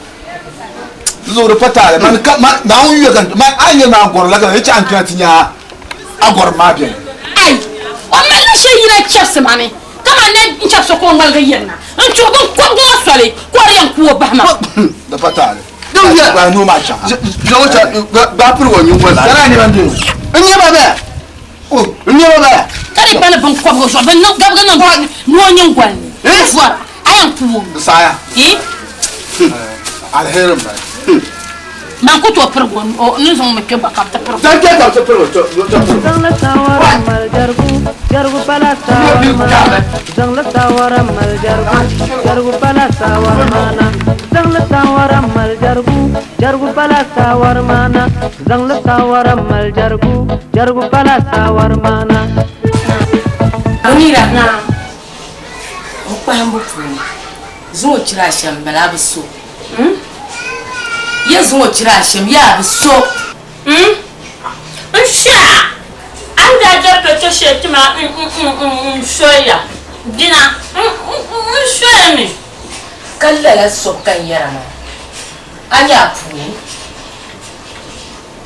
Di zuɣu di pa taali, man ka Naawuni yuya ka man a ni yɛli ma a gɔrim la ka n chɛ a ni kpɛna ti nya a gɔrim maa beni. Ai! O malila shɛli yina chɛbisi ma ni kaman ni n chɛbisi ka o ŋmaligi yirina n-tuhi biŋkɔbigu ŋɔ soli ka o di yɛn ku o bahi ma. Di pa taali. Gbaai noo maa chaŋ ha. Gbaai piri o nyingoli. Kana a nɛma m-be o. N nɛma bala. N nɛma bala. Ka di kpani biŋkɔbigu zuɣu bɛ niŋ gabigi niŋ noo nyingoli ni n-vɔra a yɛn ku o mi. Di saɣiya. Aliheri m-bala. Man ku tooi pirigi o ni zaŋ mi kpe gba ka bɛ ti pirigi o. Zaŋ kpe ka bɛ ti pirigi o. Zaŋla saawara mali jɛrigu, jɛrigu pala saawara maana. Zaŋla saawara mali jɛrigu, jɛrigu pala saawara maana. Zaŋla saawara mali jɛrigu, jɛrigu pala saawara maana. Zaŋla saawara mali jɛrigu, jɛrigu pala saawara maana. Munira, n kpahimbu puuni, zuŋɔ chira a shɛm m-bala a bi so. Ya zuŋɔ chira a shɛm, ya a bi so. N shɛha, a ni daa doli pɛto shɛli ti ma n soya dina, n soya mi. Ka lala sobu ka n yɛra maa, a nya a puuni?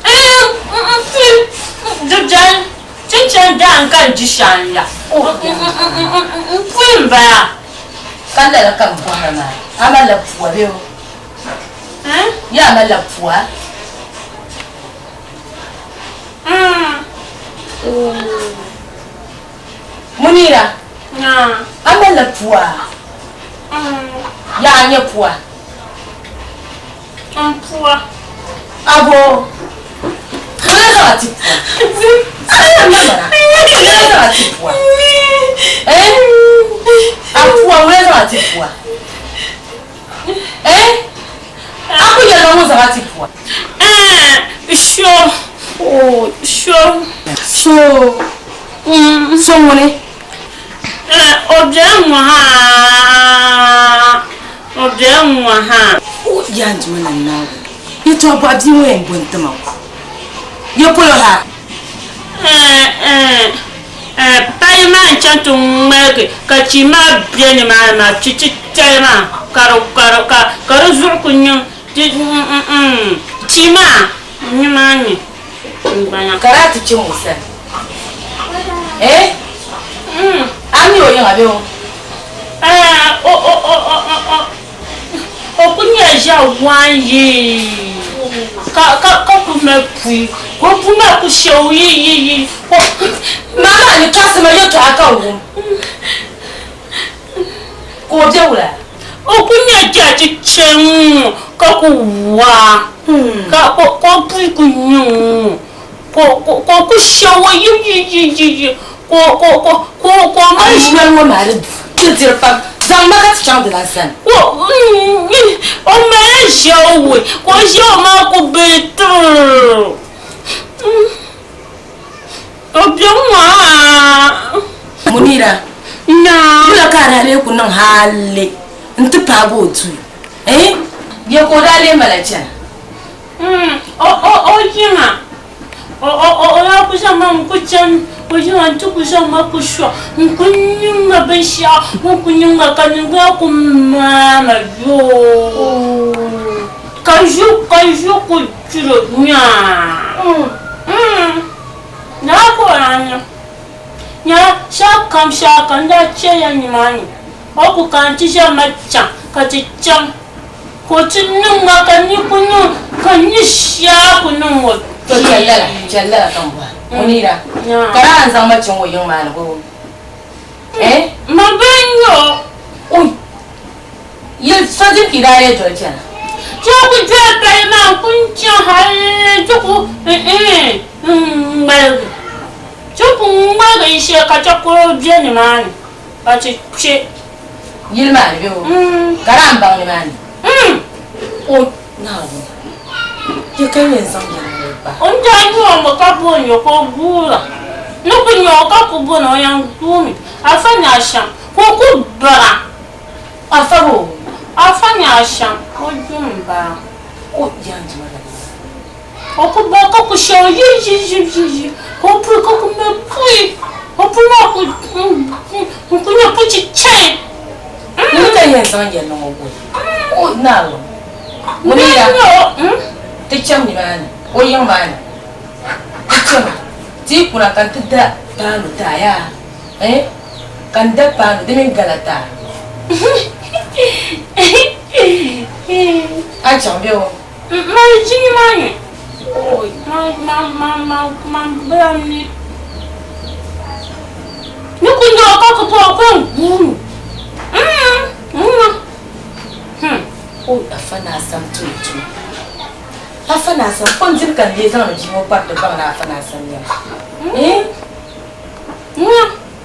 N pui di beni, ti chani daa n-ka n di shɛli la, n pui m-bala. Ka lala ka n bɔhiri maa, a malila pua bee o? Yaa malila pua? Munira, a malila pua? Yaa a nya pua? N pua. Abo, ŋuna zaŋ a ti pua. Ŋuna zaŋ a ti pua. Eh? A pua, ŋuna zaŋ a ti pua. Eh? A ku yɛli ma ŋun zaŋ a ti pua. Eh, sho. Oh, sho. So. So ŋuni? Eh, o bela ŋɔ ha. O bela ŋ-ŋɔ ha. O yaa n Duuma ni Naawuni, yɛtɔɣ bɔɣu bia ŋɔ yɛn bo n-ti ma ŋɔ? Ya polo ha? Paya maa n-chaŋ ti ŋmaligi ka chi maa be nimaani maa, chi titali maa ka di zuɣu kuli niŋ chi maa nimaani m-bala. Ka daa ti chaŋ o sani. Eh? A mi o yiŋa bee o? O kuli nyɛla ʒiɛɣu waanyee ka kuli mali pui ka o pui maa kuli shɛ o yiyiyi. Maa maa ni tɔɣisi ma yɛltɔɣa ka n wum ka o be wula? O kuli nyɛla ʒiɛɣu chichɛri ŋ-ŋɔ ka kuli waa ka o pui kuli niŋ ŋ-ŋɔ ka o kuli shɛ o yiyiyiyi ka o mali. A noli ŋɔ maa di diri pam, zaŋ ma ka ti chaŋ di lan sani. O malila ʒiɛɣu wei ka o ʒiɛɣu maa kuli be tirr. O be ŋ-ŋɔ haa. Munira, wula ka a daa lee ku niŋ halli nti paagi o duu? Eh? Ya ka o daa lee mali a chana? O yiŋa, o daa ku zaŋ ma n-ku chani o yiŋa nti ku zaŋ ma ku sɔŋ n-ku niŋ ma binshɛɣu o ku niŋ ma ka niŋgbuna ku maai ma yoo ka ʒu ku juri nyaa. Naa ka o daa niŋ. Nyɛla shɛlikam shɛlikam n daa chɛya nimaani o ku kana nti ʒiɛm ma chaŋ ka ti chaŋ ka o ti niŋ ma ka n ni ku niŋ ka n ni shɛli ku niŋ o To chɛli lala, chɛli lala ka m bɔhi Munira, ka daa n zaŋ ma chaŋ o yiŋ maa ni boo? Eh? Ma bee n-nyɛ o. Ui! Yɛli so dim ka i daa lee doli chana? Ti ku doli pali maa n-ku chaŋ hal ti ku ŋ-ŋmaligi. Ti ku ŋmaligi n-shee ka chakoro be nimaani ka ti kpe. Yili maa ni bee o? Ka daa m-baŋ nimaani? O Naawuni, ya ka n yɛn zaŋ yɛli ŋɔ ba? O ni daa nya o mi ka booni o ka o guura. Ni ku nya o ka ku booni o yɛn guumi Afa Nyashɛm ka o ku bara. Afa bo? Afa Nyashɛm o yum m-bala. O yɛn dima la bee? O ku bara ka ku shɛ o yi yi yi yi yi ka o puli ka ku mali pui. O puli maa ku n-ku nyɛ pu chichɛli. Ŋuni ka yɛn zaŋ yɛli ŋɔ boli? O Naawuni, ŋuni ya ti cham nimaani, o yiŋ maa ni ti chami, ti yi kuna ka n ti da paanu ti a yaa? Eh? Ka n da paanu di mini gala ti a. A chaŋ bɛ o? Man ʒi nimaani. Man bila ni. Ni ku nya o ka ku bɔh o ka n guui O Afa Naasam ti o tuma. Afa Naasam, o ni dini ka n lee zaŋdi bia ŋɔ kpari ti baŋ ni Afa Naasam nyɛla? Eh?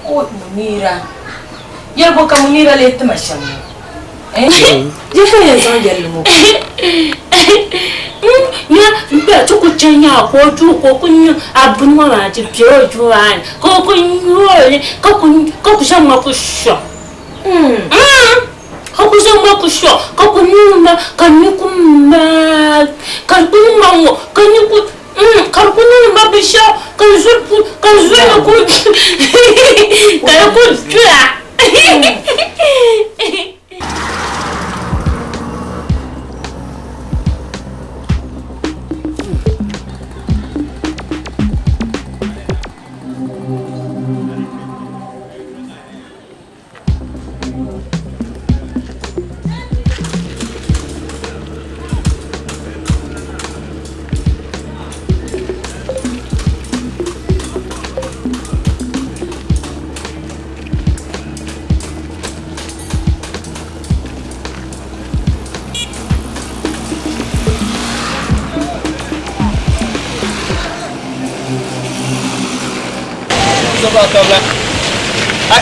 O Munira, yɛligu ka Munira lee ti ma shɛm ŋɔ. Eh? Di ka yɛn zaŋ yɛlli ŋɔ kuli. Nya m-be ti ku chɛ nya ka o duu ka o ku nyu a buni ŋɔ maa ti be o duu maa ni ka o ku nyu o li ka ku ka ku zaŋ ma ku sɔŋ. Ka ku zaŋ ma ku sɔŋ ka ku niŋ ma ka n ni ku maai ka di ku niŋ ma ŋ-ŋɔ ka n ni ku ka di ku niŋ ma binshɛɣu ka n zuri ku ka n zuri ni ku ka di ku doya. Kabla, kabla.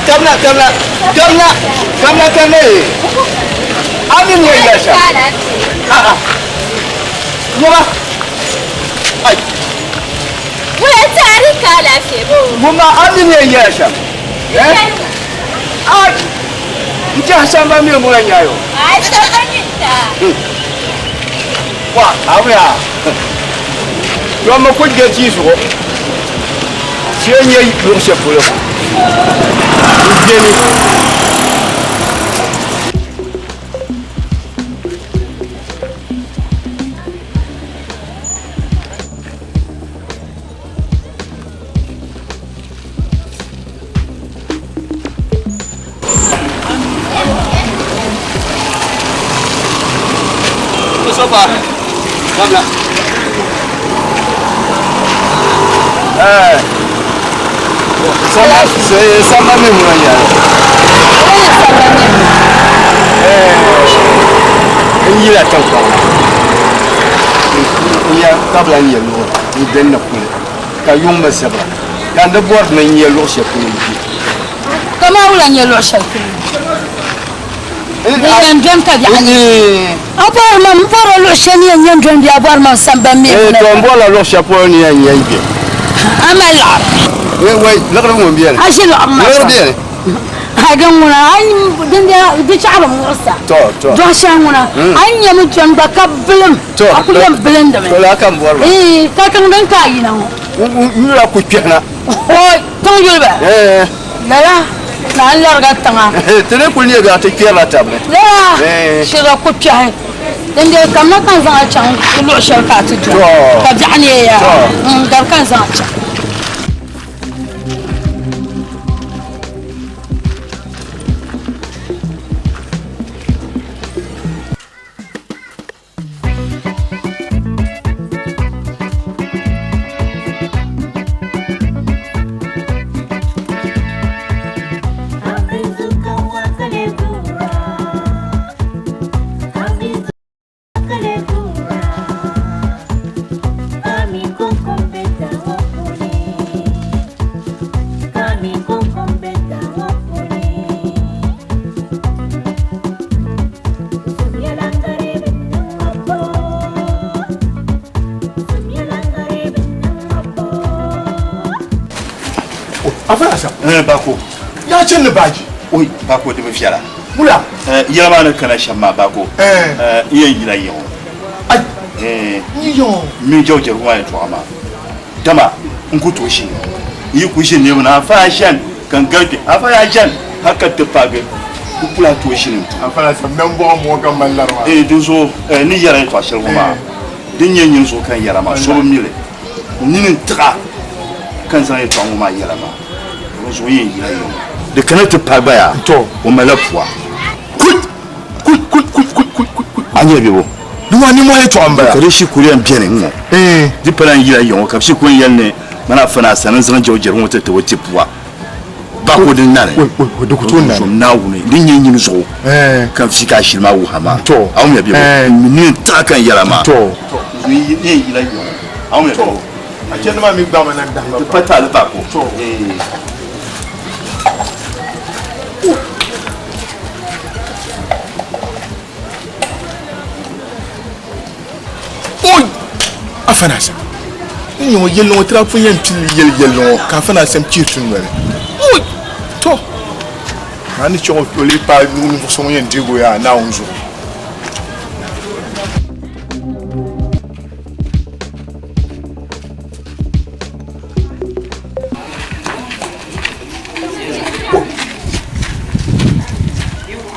Kabla, kabla. Kabla, kabla. Amin ne ya sha. A'a. Yaba. Ai. Wala tari ka lafiya bo. Muma amin ne ya sha. Eh? Ai. Nti Hassan ba mi mu nya yo. Ai, ta. Wa, awu ya. Yo ma ko je ti so. Ti nye luɣ shɛli polo. N beni. Sopa. Kabla. Eh. Sama sama mi ŋuna nya. Eh. N yila tiŋkpaŋ na. N ya kabla n yɛ luɣu n dini ni kuli ka yuŋ mi zibira ka n di bɔri ni n yɛ luɣu shɛli polo n bɛ. Kamani wula n yɛ luɣu shɛli polo? N yɛn dɔni ka biɛɣu ni. A bɔri ma n bɔri luɣu shɛli ni yɛn nyɛ n dɔni bɛ a bɔri ma n samban mi Eh, to n bɔrila luɣu shɛli polo ni yɛn nyɛ n bɛ. A mali liɣiri. Eh, wai liɣiri ŋun bɛni. A ʒi liɣiri maa Liɣiri bɛni. A din ŋuna a din di chaɣiri muɣisa. To, to. Dɔɣi shɛli ŋuna a yi nyɛmi dɔni gba ka bilim. To, A ku yɛn bilindimi. To laa ka n bɔri ma. Eh, ka tiŋ din ka a yina ŋɔ. N yula ku kpɛhina. Oi, tiŋ yuli ba. Eh. Lala na n lariga tiŋa. Ti ni kuli nyɛ biɛɣu ti kpɛrila tabi ni. Lala Eh. shira ku kpɛhi. Din dee kamina ka n zaŋ a chaŋ luɣu shɛli ka a ti dɔni. To. Ka biɛɣu neei ya. To. Dari ka n zaŋ a chaŋ. Afa Asam. Eh, Bako. Yaa chani ni baaji. Oi, Bako di bi viɛla. Wula. Eh, yɛla maa ni kana shɛm maa Bako. Eh. Eh, n yɛn yila yiŋɔ. Ai. Eh. N yi yiŋɔ. N mini Jɛo Jɛrigu maa yɛltɔɣa maa. Dama n ku tooi ʒini. N yi ku ʒini niriba ni Afa Ashan ka n gari kpe. Afa Ashan hali ka ti paagi n ku lahi tooi ʒini n duu. Afa Asam, nambɔɣu mɔɔ ka m mali lari maa. Eh, dinzuɣu, eh, n ni yɛra yɛltɔɣa shɛli ŋɔ maa, din nyɛ nyini zuɣu ka n yɛra maa, so bi mi li. N nini n-tiɣa ka n zaŋ yɛltɔɣa ŋɔ maa yɛla maa, dinzuɣu n yɛn yila yiŋɔ. Di kana ti paai gba yaa, o malila pua. A nyɛ bɛ bo? Di maa nimmohi yɛltɔɣa m-bala. Ka di shikuru yɛn beni ŋ-ŋɔ. Di pala n yila yiŋɔ ka bɛ shikuru yɛli ni man afa ni asani n-zaŋ Jɛo Jɛrigu ŋɔ ti ti o ti pua. Bako din nani. Di ku tooi nani. Naawuni din nyɛ nyini zuɣu ka n vi ka a shili maa wuhi a maa. A wumya bɛ bo? N mi ni n tiɣa ka n yɛla maa. N yɛn yila yiŋɔ. A wumya bɛ bo? A chandi maa mi gbaami na n-dahima Di pa taali Bako. Oi! Afa ni Asam. N nyɛ ŋɔ yɛlli ŋɔ tira pun yɛn pili yɛli yɛlli ŋɔ ka Afa ni Asam chihi ti noli. Oi! To! Maa ni chɛ ŋɔ o lee paai ninvuɣ so ŋun yɛn deegi o yaa Naawuni zuɣu.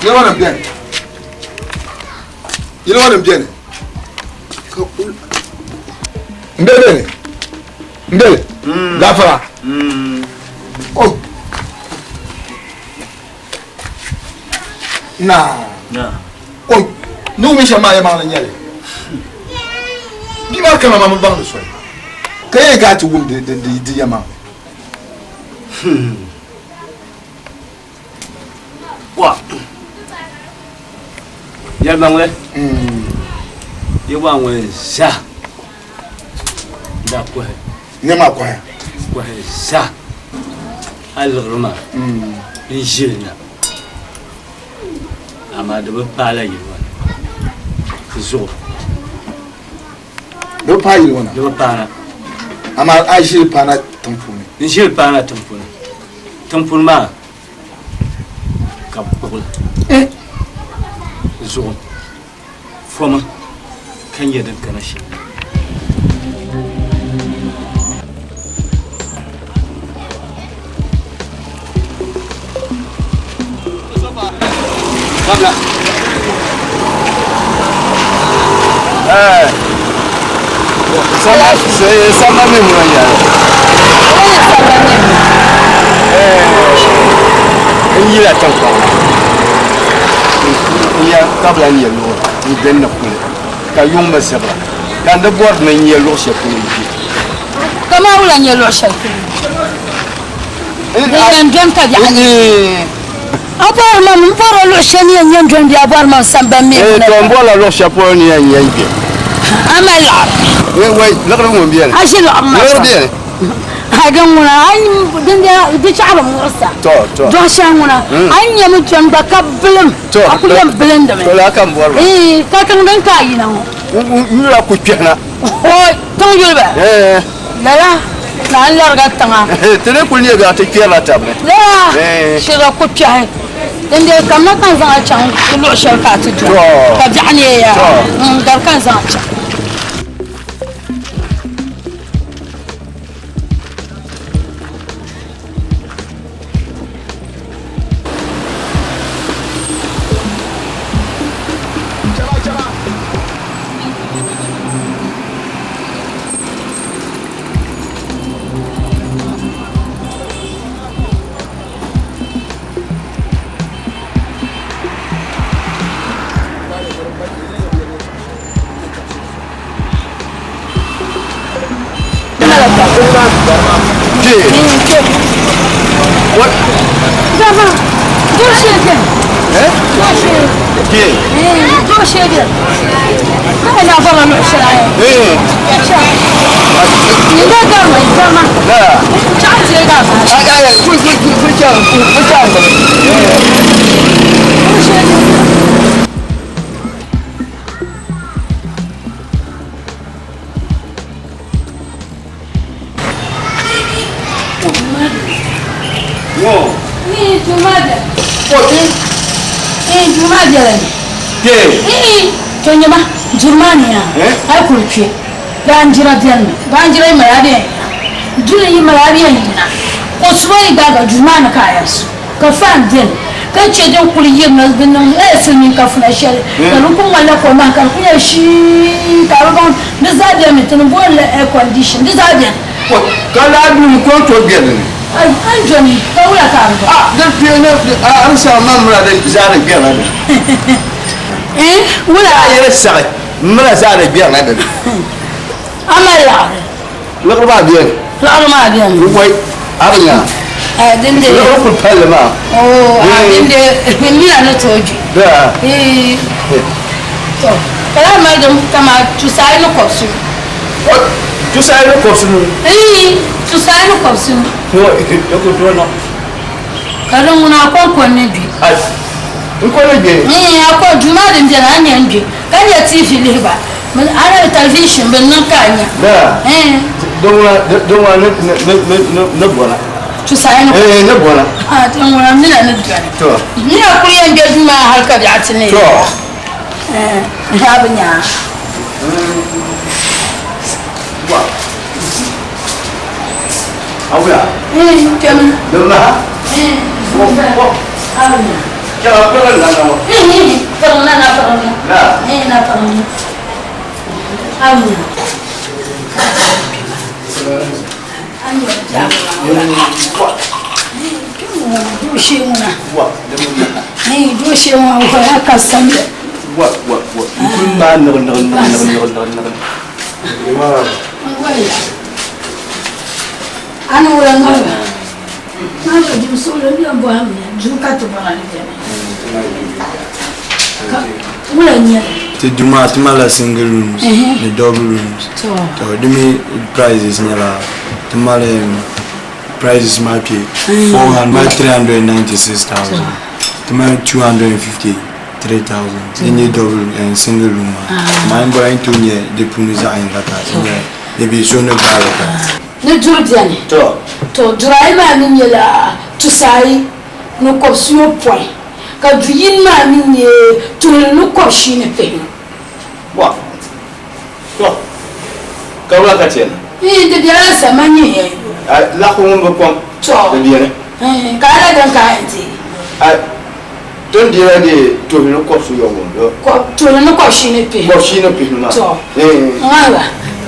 Niriba nim beni. Yili ŋɔ nim beni. N bɛ beni. N bɛ. Gafara. Oh. Naa. Oi. Ni wumi shɛm maa yɛmaŋli nyɛli. Bia maa kana maa mi baŋdi soli. Ka yɛn ka a ti wum di yɛmaŋli. Wa. Yɛlimaŋli. Yi waa ŋuni zaa daa kɔhi. Nɛma kɔhi. Kɔhi zaa a liɣiri maa n ʒili na. Amaa di bi paai la yili ŋɔ ni zuɣu. Di bi paai yili ŋɔ na? Di bi paai na. Amaa a ʒili paana tiŋ puuni? N ʒili paana tiŋ puuni. Tiŋ puuni maa ka bɛ kpuɣi li zuɣu foma ka nyɛ din kana shɛm. Samba mi ŋuna nyɛli. N yila tiŋkpaŋ na n ya kabila n nyɛ loori n gbinni ni kuli ka yuŋ mi zibira ka n di bɔri ni n nyɛ luɣ shɛli polo n kpe. Kamani wula n-nyɛ luɣ shɛli polo? Din yɛn dɔni ka biɛɣu ni. A bɔri ma mi, m bɔri o luɣ shɛli ni yɛn nyɛ n-dɔni bee a bɔri ma n-sambani mi Ee, to m bɔrila luɣ shɛli polo ni yɛn nyɛ n-kpe. A mali liɣiri? Ee, wai, liɣiri ŋun beni. A ʒi liɣiri maa Liɣiri sani? beni. A din ŋuna, a yi din di chaɣi bi muɣisa. To, to. Dɔɣi shɛli ŋuna, a yi nyami dɔni gba ka bilim, a kuli yɛn bilindimi. To, lala ka m bɔri ba. Ee, ka tiŋ din ka a yina ŋɔ. N yula ku kpɛhina. Oi, tiŋ yuli ba? Ee. Lala, na n lariga tiŋa. Ti ni kuli nyɛ biɛɣu ti kpɛrila tabi ni. Lala, Ee. shiriga ku kpɛhi. Din dee kamina ka n zaŋ a chaŋ luɣ shɛli ka a ti dɔni. To. Ka biɛɣu neei ya. To. Dari ka n zaŋ a chaŋ. Kpee. To nyama duri maa ni yaa a yi kuli kpe baanjira beni mi baanjira yi mali a bɛ yɛn yina duli yi mali a bɛ yɛn yina ko suba yi gbaagi duri maa ni ka a yɛn su ka fan beni ka che din kuli yirina di niŋ silimiin kafuna shɛli ka di kuli ŋmanila komaha ka di kuli nyɛ shii ka bi baŋ di zaa beni mi ti ni booni li air condition di zaa beni. Ka laa duu ka o tooi be di ni. A ni doni ka wula ka a bi baŋ? A di kpe ni a ni saɣi ma mira di zaa di gbɛrila di ni. Eh, wula? A yɛli saɣi mira zaa di gbɛrila di ni. A mali laɣiri? Liɣiri maa beni. Liɣiri maa beni. Wai, a bi nya? Eh, din de. Liɣiri kuli palli maa. Oh, a din de mina ni tooi gbi. Da. Eh. To, ka lahi mali din kamani tusaayi ni kɔbisinu. Tusaayi ni kɔbisinu? Ii, tusaayi ni kɔbisinu. Di ku tooi niŋ. Ka din ŋuna a kɔŋko n-ni gbi. Ai, n ko ni gbi? Ii, a ko, duu maa din beni a ni nya n-gbi, ka nya TV lihi ba. A ni television bi niŋ ka a nya. Da. Ii. Din ŋuna, din ŋuna ni, ni, ni, ni, ni bɔna. Tusaayi ni kɔbisinu? Ii, ni bɔna. Ha, din ŋuna m mina ni dɔni. To. Mina kuli yɛn be duu maa hali ka biɛɣu ti neei. To. Eh, a bi nya. Awula. Eh, kpɛmi. Din maha. Eh, a bi nya. Kpɛma kpɛma na na ŋɔ. Eh, kpɛma na na kpɛma na. Na. Eh, na kpɛma na. A bi nya. A ni yɛn dooshee ŋuna. Eh, dooshee ŋuna waya ka samli. Wa wa wa. N kuli maa niɣi niɣi niɣi niɣi niɣi niɣi. Waya. A ni wula ŋariba. Ŋariba duu suɣuli n bɛni bɔhim ni duu ka ti bɔra ni bɛni. Ka wula n nyɛli. Ti duu maa ti malila single rooms ni double rooms. To di mi prices nyɛla ti mali prices maa kpe 400 396,000 ti mali 253,000 din nyɛ double and single room maa. Amaa n bɔra n tooi nyɛ di puuni zaɣ yinga ka di nyɛ maybe so ni gbaagi ka. Ni duri beni. To duri ayi maa mi nyɛla tusaayi ni kɔbisiyopɔin, ka du yini maa mi nyɛ tuhili ni kɔbishii ni pihinu. Wa! To, ka wula ka chɛ ni? Iin, di bela n sani, man nyɛ yɛn yo. A laɣifu ŋun bi kɔŋ, To. di beni. Iin, ka a la din ka a yɛn deei? A tin deela dee tuhili ni kɔbisiyɔbu ŋɔ. Tuhili ni kɔbishii ni pihinu. Kɔbishii ni pihinu maa. To. Iin. Ŋahiba,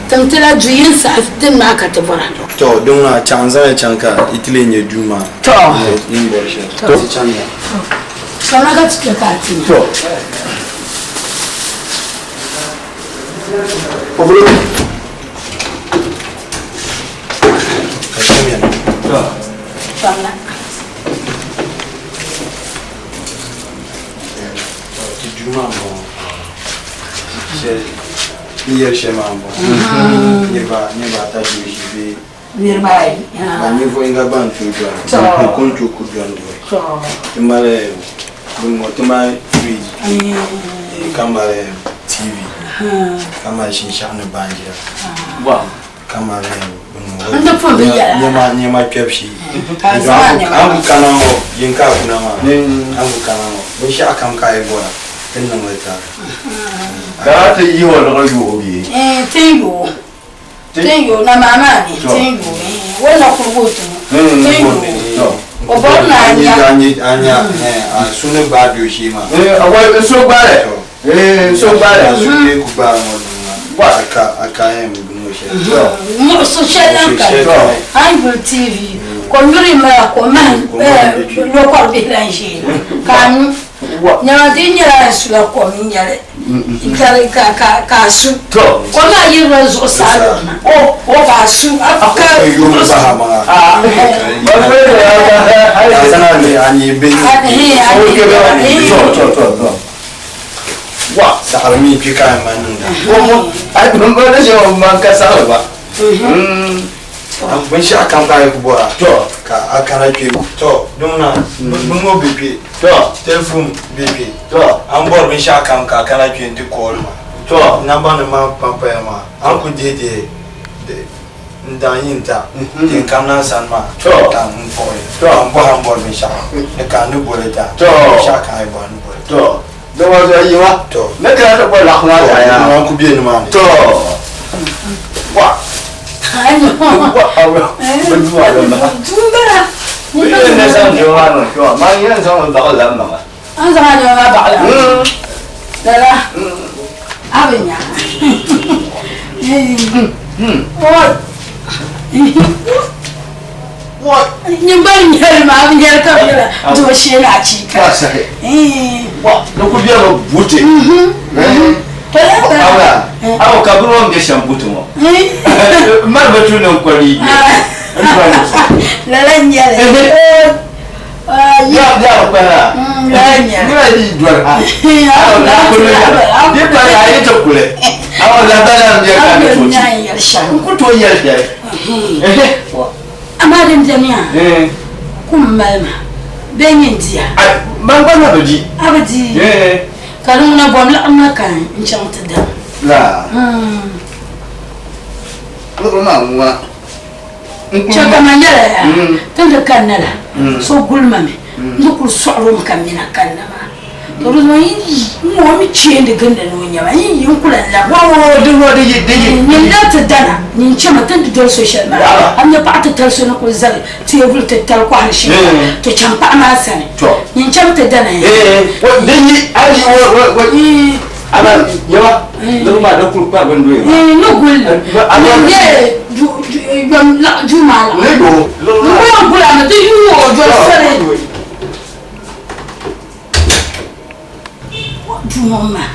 tim ti la du yini saha din maa ka ti bɔra. To, din ŋuna chaŋ n zaŋ chaŋ ka yi ti leei nyɛ duu maa. To. Yi ni bɔri shɛli. To. Ti chaŋ ya. To. Sɔŋna ka ti kpe ka a ti nya. To. Ka chaŋ ya. To. Sɔŋna. To, ti duu maa m-bɔŋɔ. Shɛli, ni yɛli shɛli maa m-bɔŋɔ. Niriba ata ʒi ʒi bee Niriba ayi. Ba ninvuɣ yinga gba n-tooi dɔni. To. Bɛ ko n-tooi ku dɔni dɔi. To. Ti mali bini ŋɔ, ti mali fridge, ka mali TV, ka mali shinshɛɣu ni baanjira, ka mali bini ŋɔ. N di pun bi yɛla. Nɛma kpɛbu shee. Ka a zaŋ a nɛma. A ni ku kana ŋɔ, yin ka a kuna maa, a ni ku kana ŋɔ, binshɛɣu kam ka a yi bɔra, ti ni niŋ li ti a. Ka a ti yihi o liɣiri yooi bee? Ɛɛn, ti ni yooi. Tin yo na maa maa ni tin yo o na kuli wo tumu tin yo o bori ni a nya a nya a su ni gbaai doo shee maa eh so gbaai eh so gbaai su ni ku gbaai ŋɔ maa a ka a ka yɛn bi ŋɔ shɛli muɣusu shɛli lan ka a yi guli tv ko nyuri mala ko mahim lokɔri bihi lan ʒeena ka a nyu Nyama di nyɛla a sula kom n-nyɛli ka a su kom maa yirina zuɣusaa lurina ka a su ka Saɣiri mi kpe ka a ma niŋda. Binshɛɣu kam ka a yi ku bɔra ka a kana kpe to din ŋuna bini ŋɔ be kpe telefon be kpe a ni bɔri binshɛɣu kam ka a kana kpe nti call ma namba nim maa pam paya maa a ni ku dihi dihi n daŋ yi n-ta din kamina n sani maa ka n kpuɣi ka n bɔhi a ni bɔri binshɛɣu ni ka n ni boli ta binshɛɣu kam a yi bɔri n ni boli ta. Da wa zuwa yi ma. To. Na kira ta kwa lakuna da ya. Ma ku biye ni ma ne. To. Wa. Wa awa. Ban zuwa da ma. Tumbara. Ni ne san jwa no jwa. Ma yan san ba la ma. An zama da ma ba la. Lala. Abin ya. Nyin bari nyɛri maa bi nyɛri ka bi la doo shee na achiika. Wa sahi. Wa na ku biya ba bute. Awa. Awa ka bi ron ge shan bute mo. Mar ba tu nan kwari. Lala nyɛli. Ya ya ba na. Lala nyɛli. Ni ba di dwar ha. Awa na kule. Ni ba ya yi ta kule. Awa la ba na ya ka ne to. Ku to yel da. Amma din jami'a. Kun malma. Ben yin diya. Man ba na baji. Abadi. Ka nuna bom la amma kan in can ta da. La. Ko ma wa. Cɛ kama nyɛla ya tun da kan na la so gulma mi n kuli sɔɣiri mi ka mina kan na maa to di zuɣu n ŋɔ mi cheendi gindi ni o nyɛma n yi n kula la nyin la ti dana nyin chɛma tin di doli so shɛli maa a nyɛ paɣa titali so ni kuli zali teebuli titali kɔhiri shɛli to chaŋ paɣa maa sani nyin chɛmi ti dana ya Ama yawa lɔri maa da kuli kpa bin doya. Ni gulli ni nyɛ yom duu maa la Ne yo. n kuli gula mi di yuui o doli soli duu ŋɔ maa.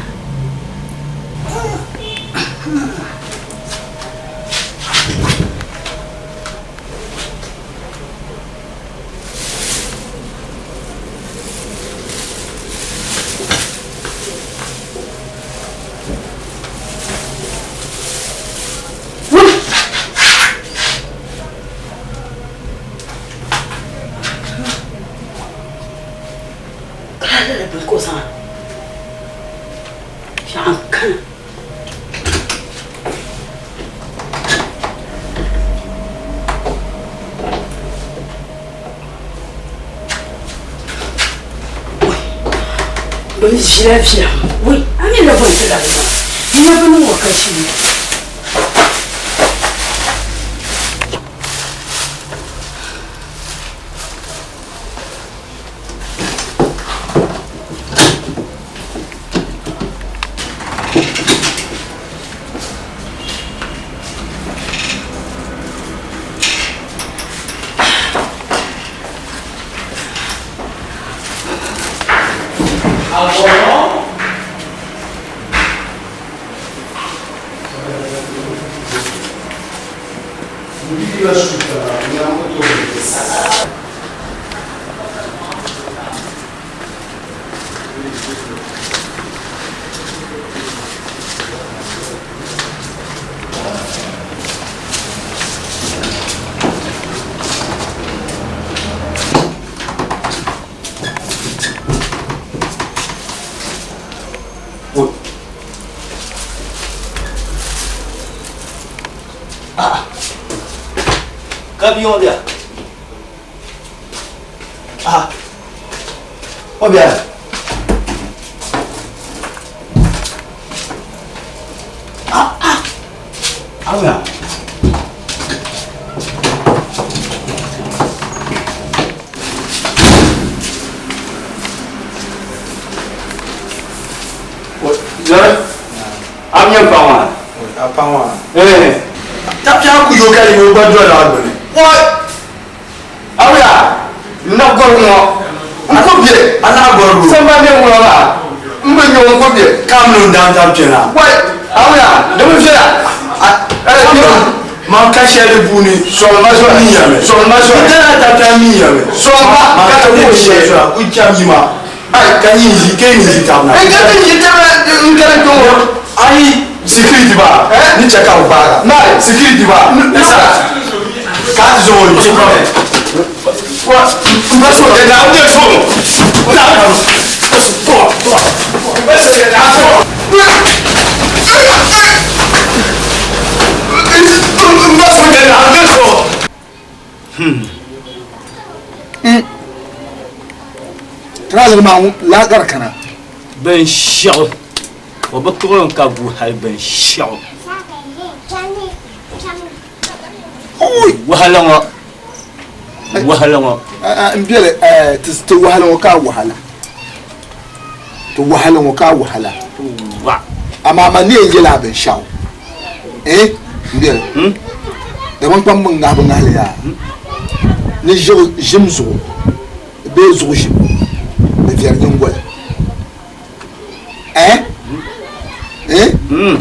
Bin viɛla viɛla wei a mi la bɔn ti labi maa n na bini ŋɔ ka shee. Ka bi ŋɔ bɛ? Ah. O bɛ? Ah ah. Awa. Zara. Am nyɛ paɣa maa. A paɣa maa. Eh. Tapiya ku yo ka yi o gba dɔla a gbuni. What? Awa. N na gɔri ŋɔ. N ko bɛ. A na gɔri ŋɔ. Samba ne ŋɔ maa. N bɛ nyɛ n ko bɛ. Kam no dan tam piɛla. Wai. Awa. Ne bɛ fiɛla. Man ka shɛli puuni. Sɔgɔma sɔrɔ. Min yɛmɛ. Sɔgɔma sɔrɔ. N tɛna tapiya min yɛmɛ. Sɔgɔma. Man Ka ka ta ko ko shɛ shɛ. sɔrɔ ku jam yi ma. Ayi. Ka yin zi ke yin zi tam na. N ka ti zi tam na n kɛra jɔn ŋɔ. Ayi security ba. Ni cɛ ka o baara. N'a security ba. Ne sara. K'a ti sɔn o ye. Wa n bɛ sɔrɔ kɛ na n tɛ sɔn. N t'a kanu. N bɛ sɔrɔ kɛ na sɔrɔ. N bɛ sɔrɔ kɛ na n tɛ sɔn. Tiraaziri maa laakari kana Binshɛɣu o bi kpuɣi n ka gu hali binshɛɣu. Wahala ŋɔ wahala ŋɔ. N biɛli ti wahala ŋɔ ka wahala ti wahala ŋɔ ka wahala amaa ma ni yɛn yɛli a binshɛɣu eh n biɛli hmm? Dagbaŋ kpam bi ŋahi bi ŋahili yaa ni ʒim zuɣu bee zuɣu ʒim di viɛri nyingoli eh eh hmm.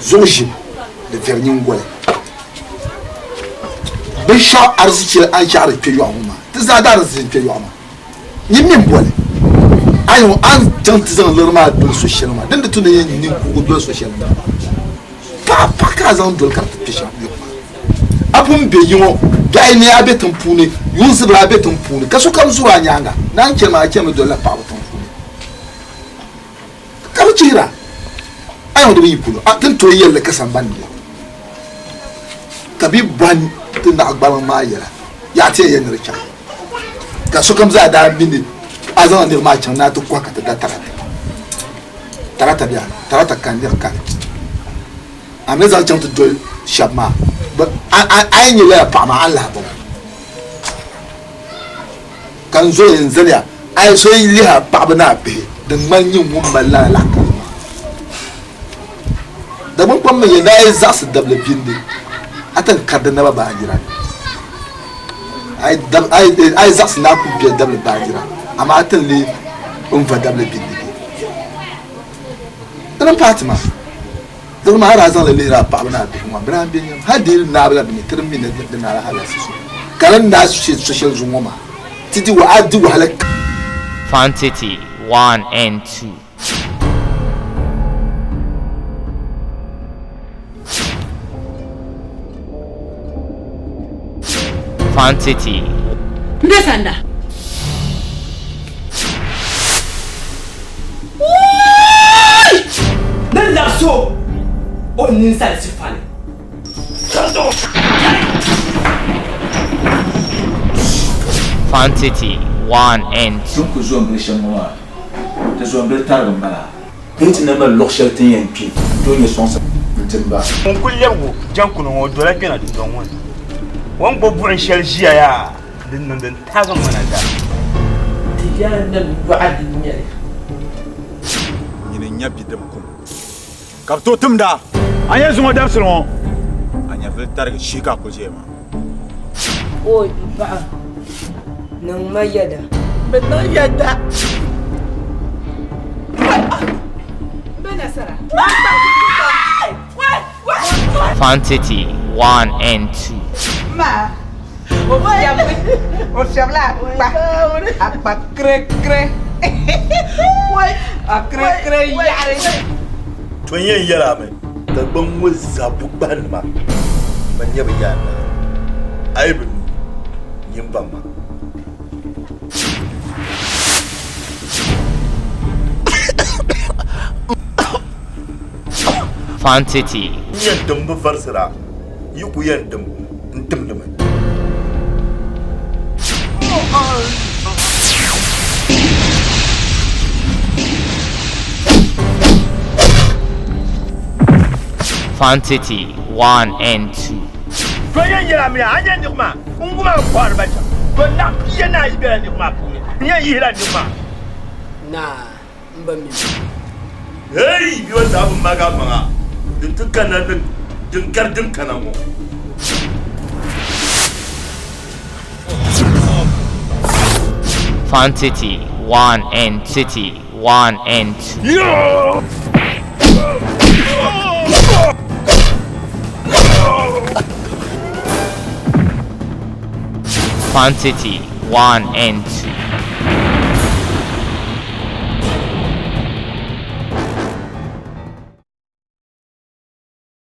Zuɣu ʒim di viɛri nyingoli binshɛɣu arizichi a ni chaɣiri kpe yɔɣu ŋɔ maa ti zaa daa arizichi n-kpe yɔɣu maa nyin mi m-boli a ni a ni chaŋ ti zaŋ liɣiri maa doli so shɛli maa din di tu ni yɛn ninkuugi doli so shɛli maa paɣa paɣa ka a zaŋ doli ka di ti kpe shɛm yɔɣu maa a pun be yi ŋɔ biɛhi ni a be tiŋ puuni yuŋ zibira a be tiŋ puuni ka sokam zuri a nyaaŋa naan chani maa a chanimi dolila paɣaba tiŋ puuni Ka bɛ chihira, A yɛn di bi yi polo, a ti ni tooi yɛli li ka sambani ni la. Ka bɛ bɔhi ti naɣigbaliŋ maa yɛla, Yaa ti yɛn yɛli ni di chaŋ? Ka sokam zaa daa mi ni a zaŋla niriba maa chaŋ ni a ti kɔhi ka ti da tarata. Tarata bɛ a, tarata kani, nir kani. A mi ni zaŋ chaŋ ti doli shɛba maa, a yi nya lala paɣa maa, a ni lahi bɔŋɔ. Ka n zo yɛn zali a, a yi so yi lihi a paɣaba ni a bihi, di ŋmani nyin ŋun mali lala laɣakali maa. Dagbaŋ kpam mi yɛn daa yi zaɣisi dabili bindi, a ti ni kari di naba baanjira ni. A yi zaɣisi ni a ku bɛ dabili baanjira, amaa a ti ni lee n va dabili bindi bɛ. Dini m-paai ti maa. Dagbaŋ maa a daa zaŋli lihiri a paɣaba ni a bihi ŋɔ, bɛ daa bɛ nyam hal di yi naai la bɛ mi ti di mi ni di naai la hal a so ka di ni daa she so shɛli zuɣu ŋɔ maa ti di a di wahala. Quantity 1 and 2. Quantity. N be sanda. Ni labisi o o ninsal sifa ni. Quantity 1 and 2. Ti ni ku zo n-gili shɛm ŋɔ maa, ti zo n-gili tarigi m-bala. Di yi ti na mali luɣ shɛli ti ni yɛn kpi n-tooi nya sɔŋsim n-ti m ba. Ŋun kul lɛbigi o jaŋkuno ŋɔ, o dola kpɛna dundɔŋ ŋɔ ni. O ni gbubi buɣim shɛli ʒiya yaa, din niŋ din taagi ŋmana zaa. Ti yaannim yɔɣa di nyɛli. Nyini n-nya bidib kum ka bɛ tooi timd a. A nya zuŋɔ dabisili ŋɔ, a nyɛvili tarigi shihi ka a kul ʒiɛya maa. O paɣa, niŋ ma yɛda. Bɛ niŋ yɛda. Bɛ nasara. Quantity 1 and 2. Ma, o fiɛbimi, o fiɛbila akpa, akpa kirekire, a kirekire yaɣiri. To n yɛn yɛl a mi, Dagbaŋ ŋɔ zaa bukpahinima ban nyɛ bɛ yaan naa, a yi bi mi, nyin baŋ ma. Quantity. N yɛn dim bi varisira, yi ku yɛn dim n timdimi. Quantity 1 and 2. To yɛn yɛl a mi a nya niɣi maa n-wum a kɔhiri ba chaŋ. To naɣ pia ni ayi bela niɣi maa puuni. N yɛn yihila niɣi maa. Naa, m ba mi. Hey! Bɛ zaa bi maagi a maŋa din ti kanna ni din gari din kana ŋɔ. Quantity 1 and City 1 and 2. Quantity 1 and 2.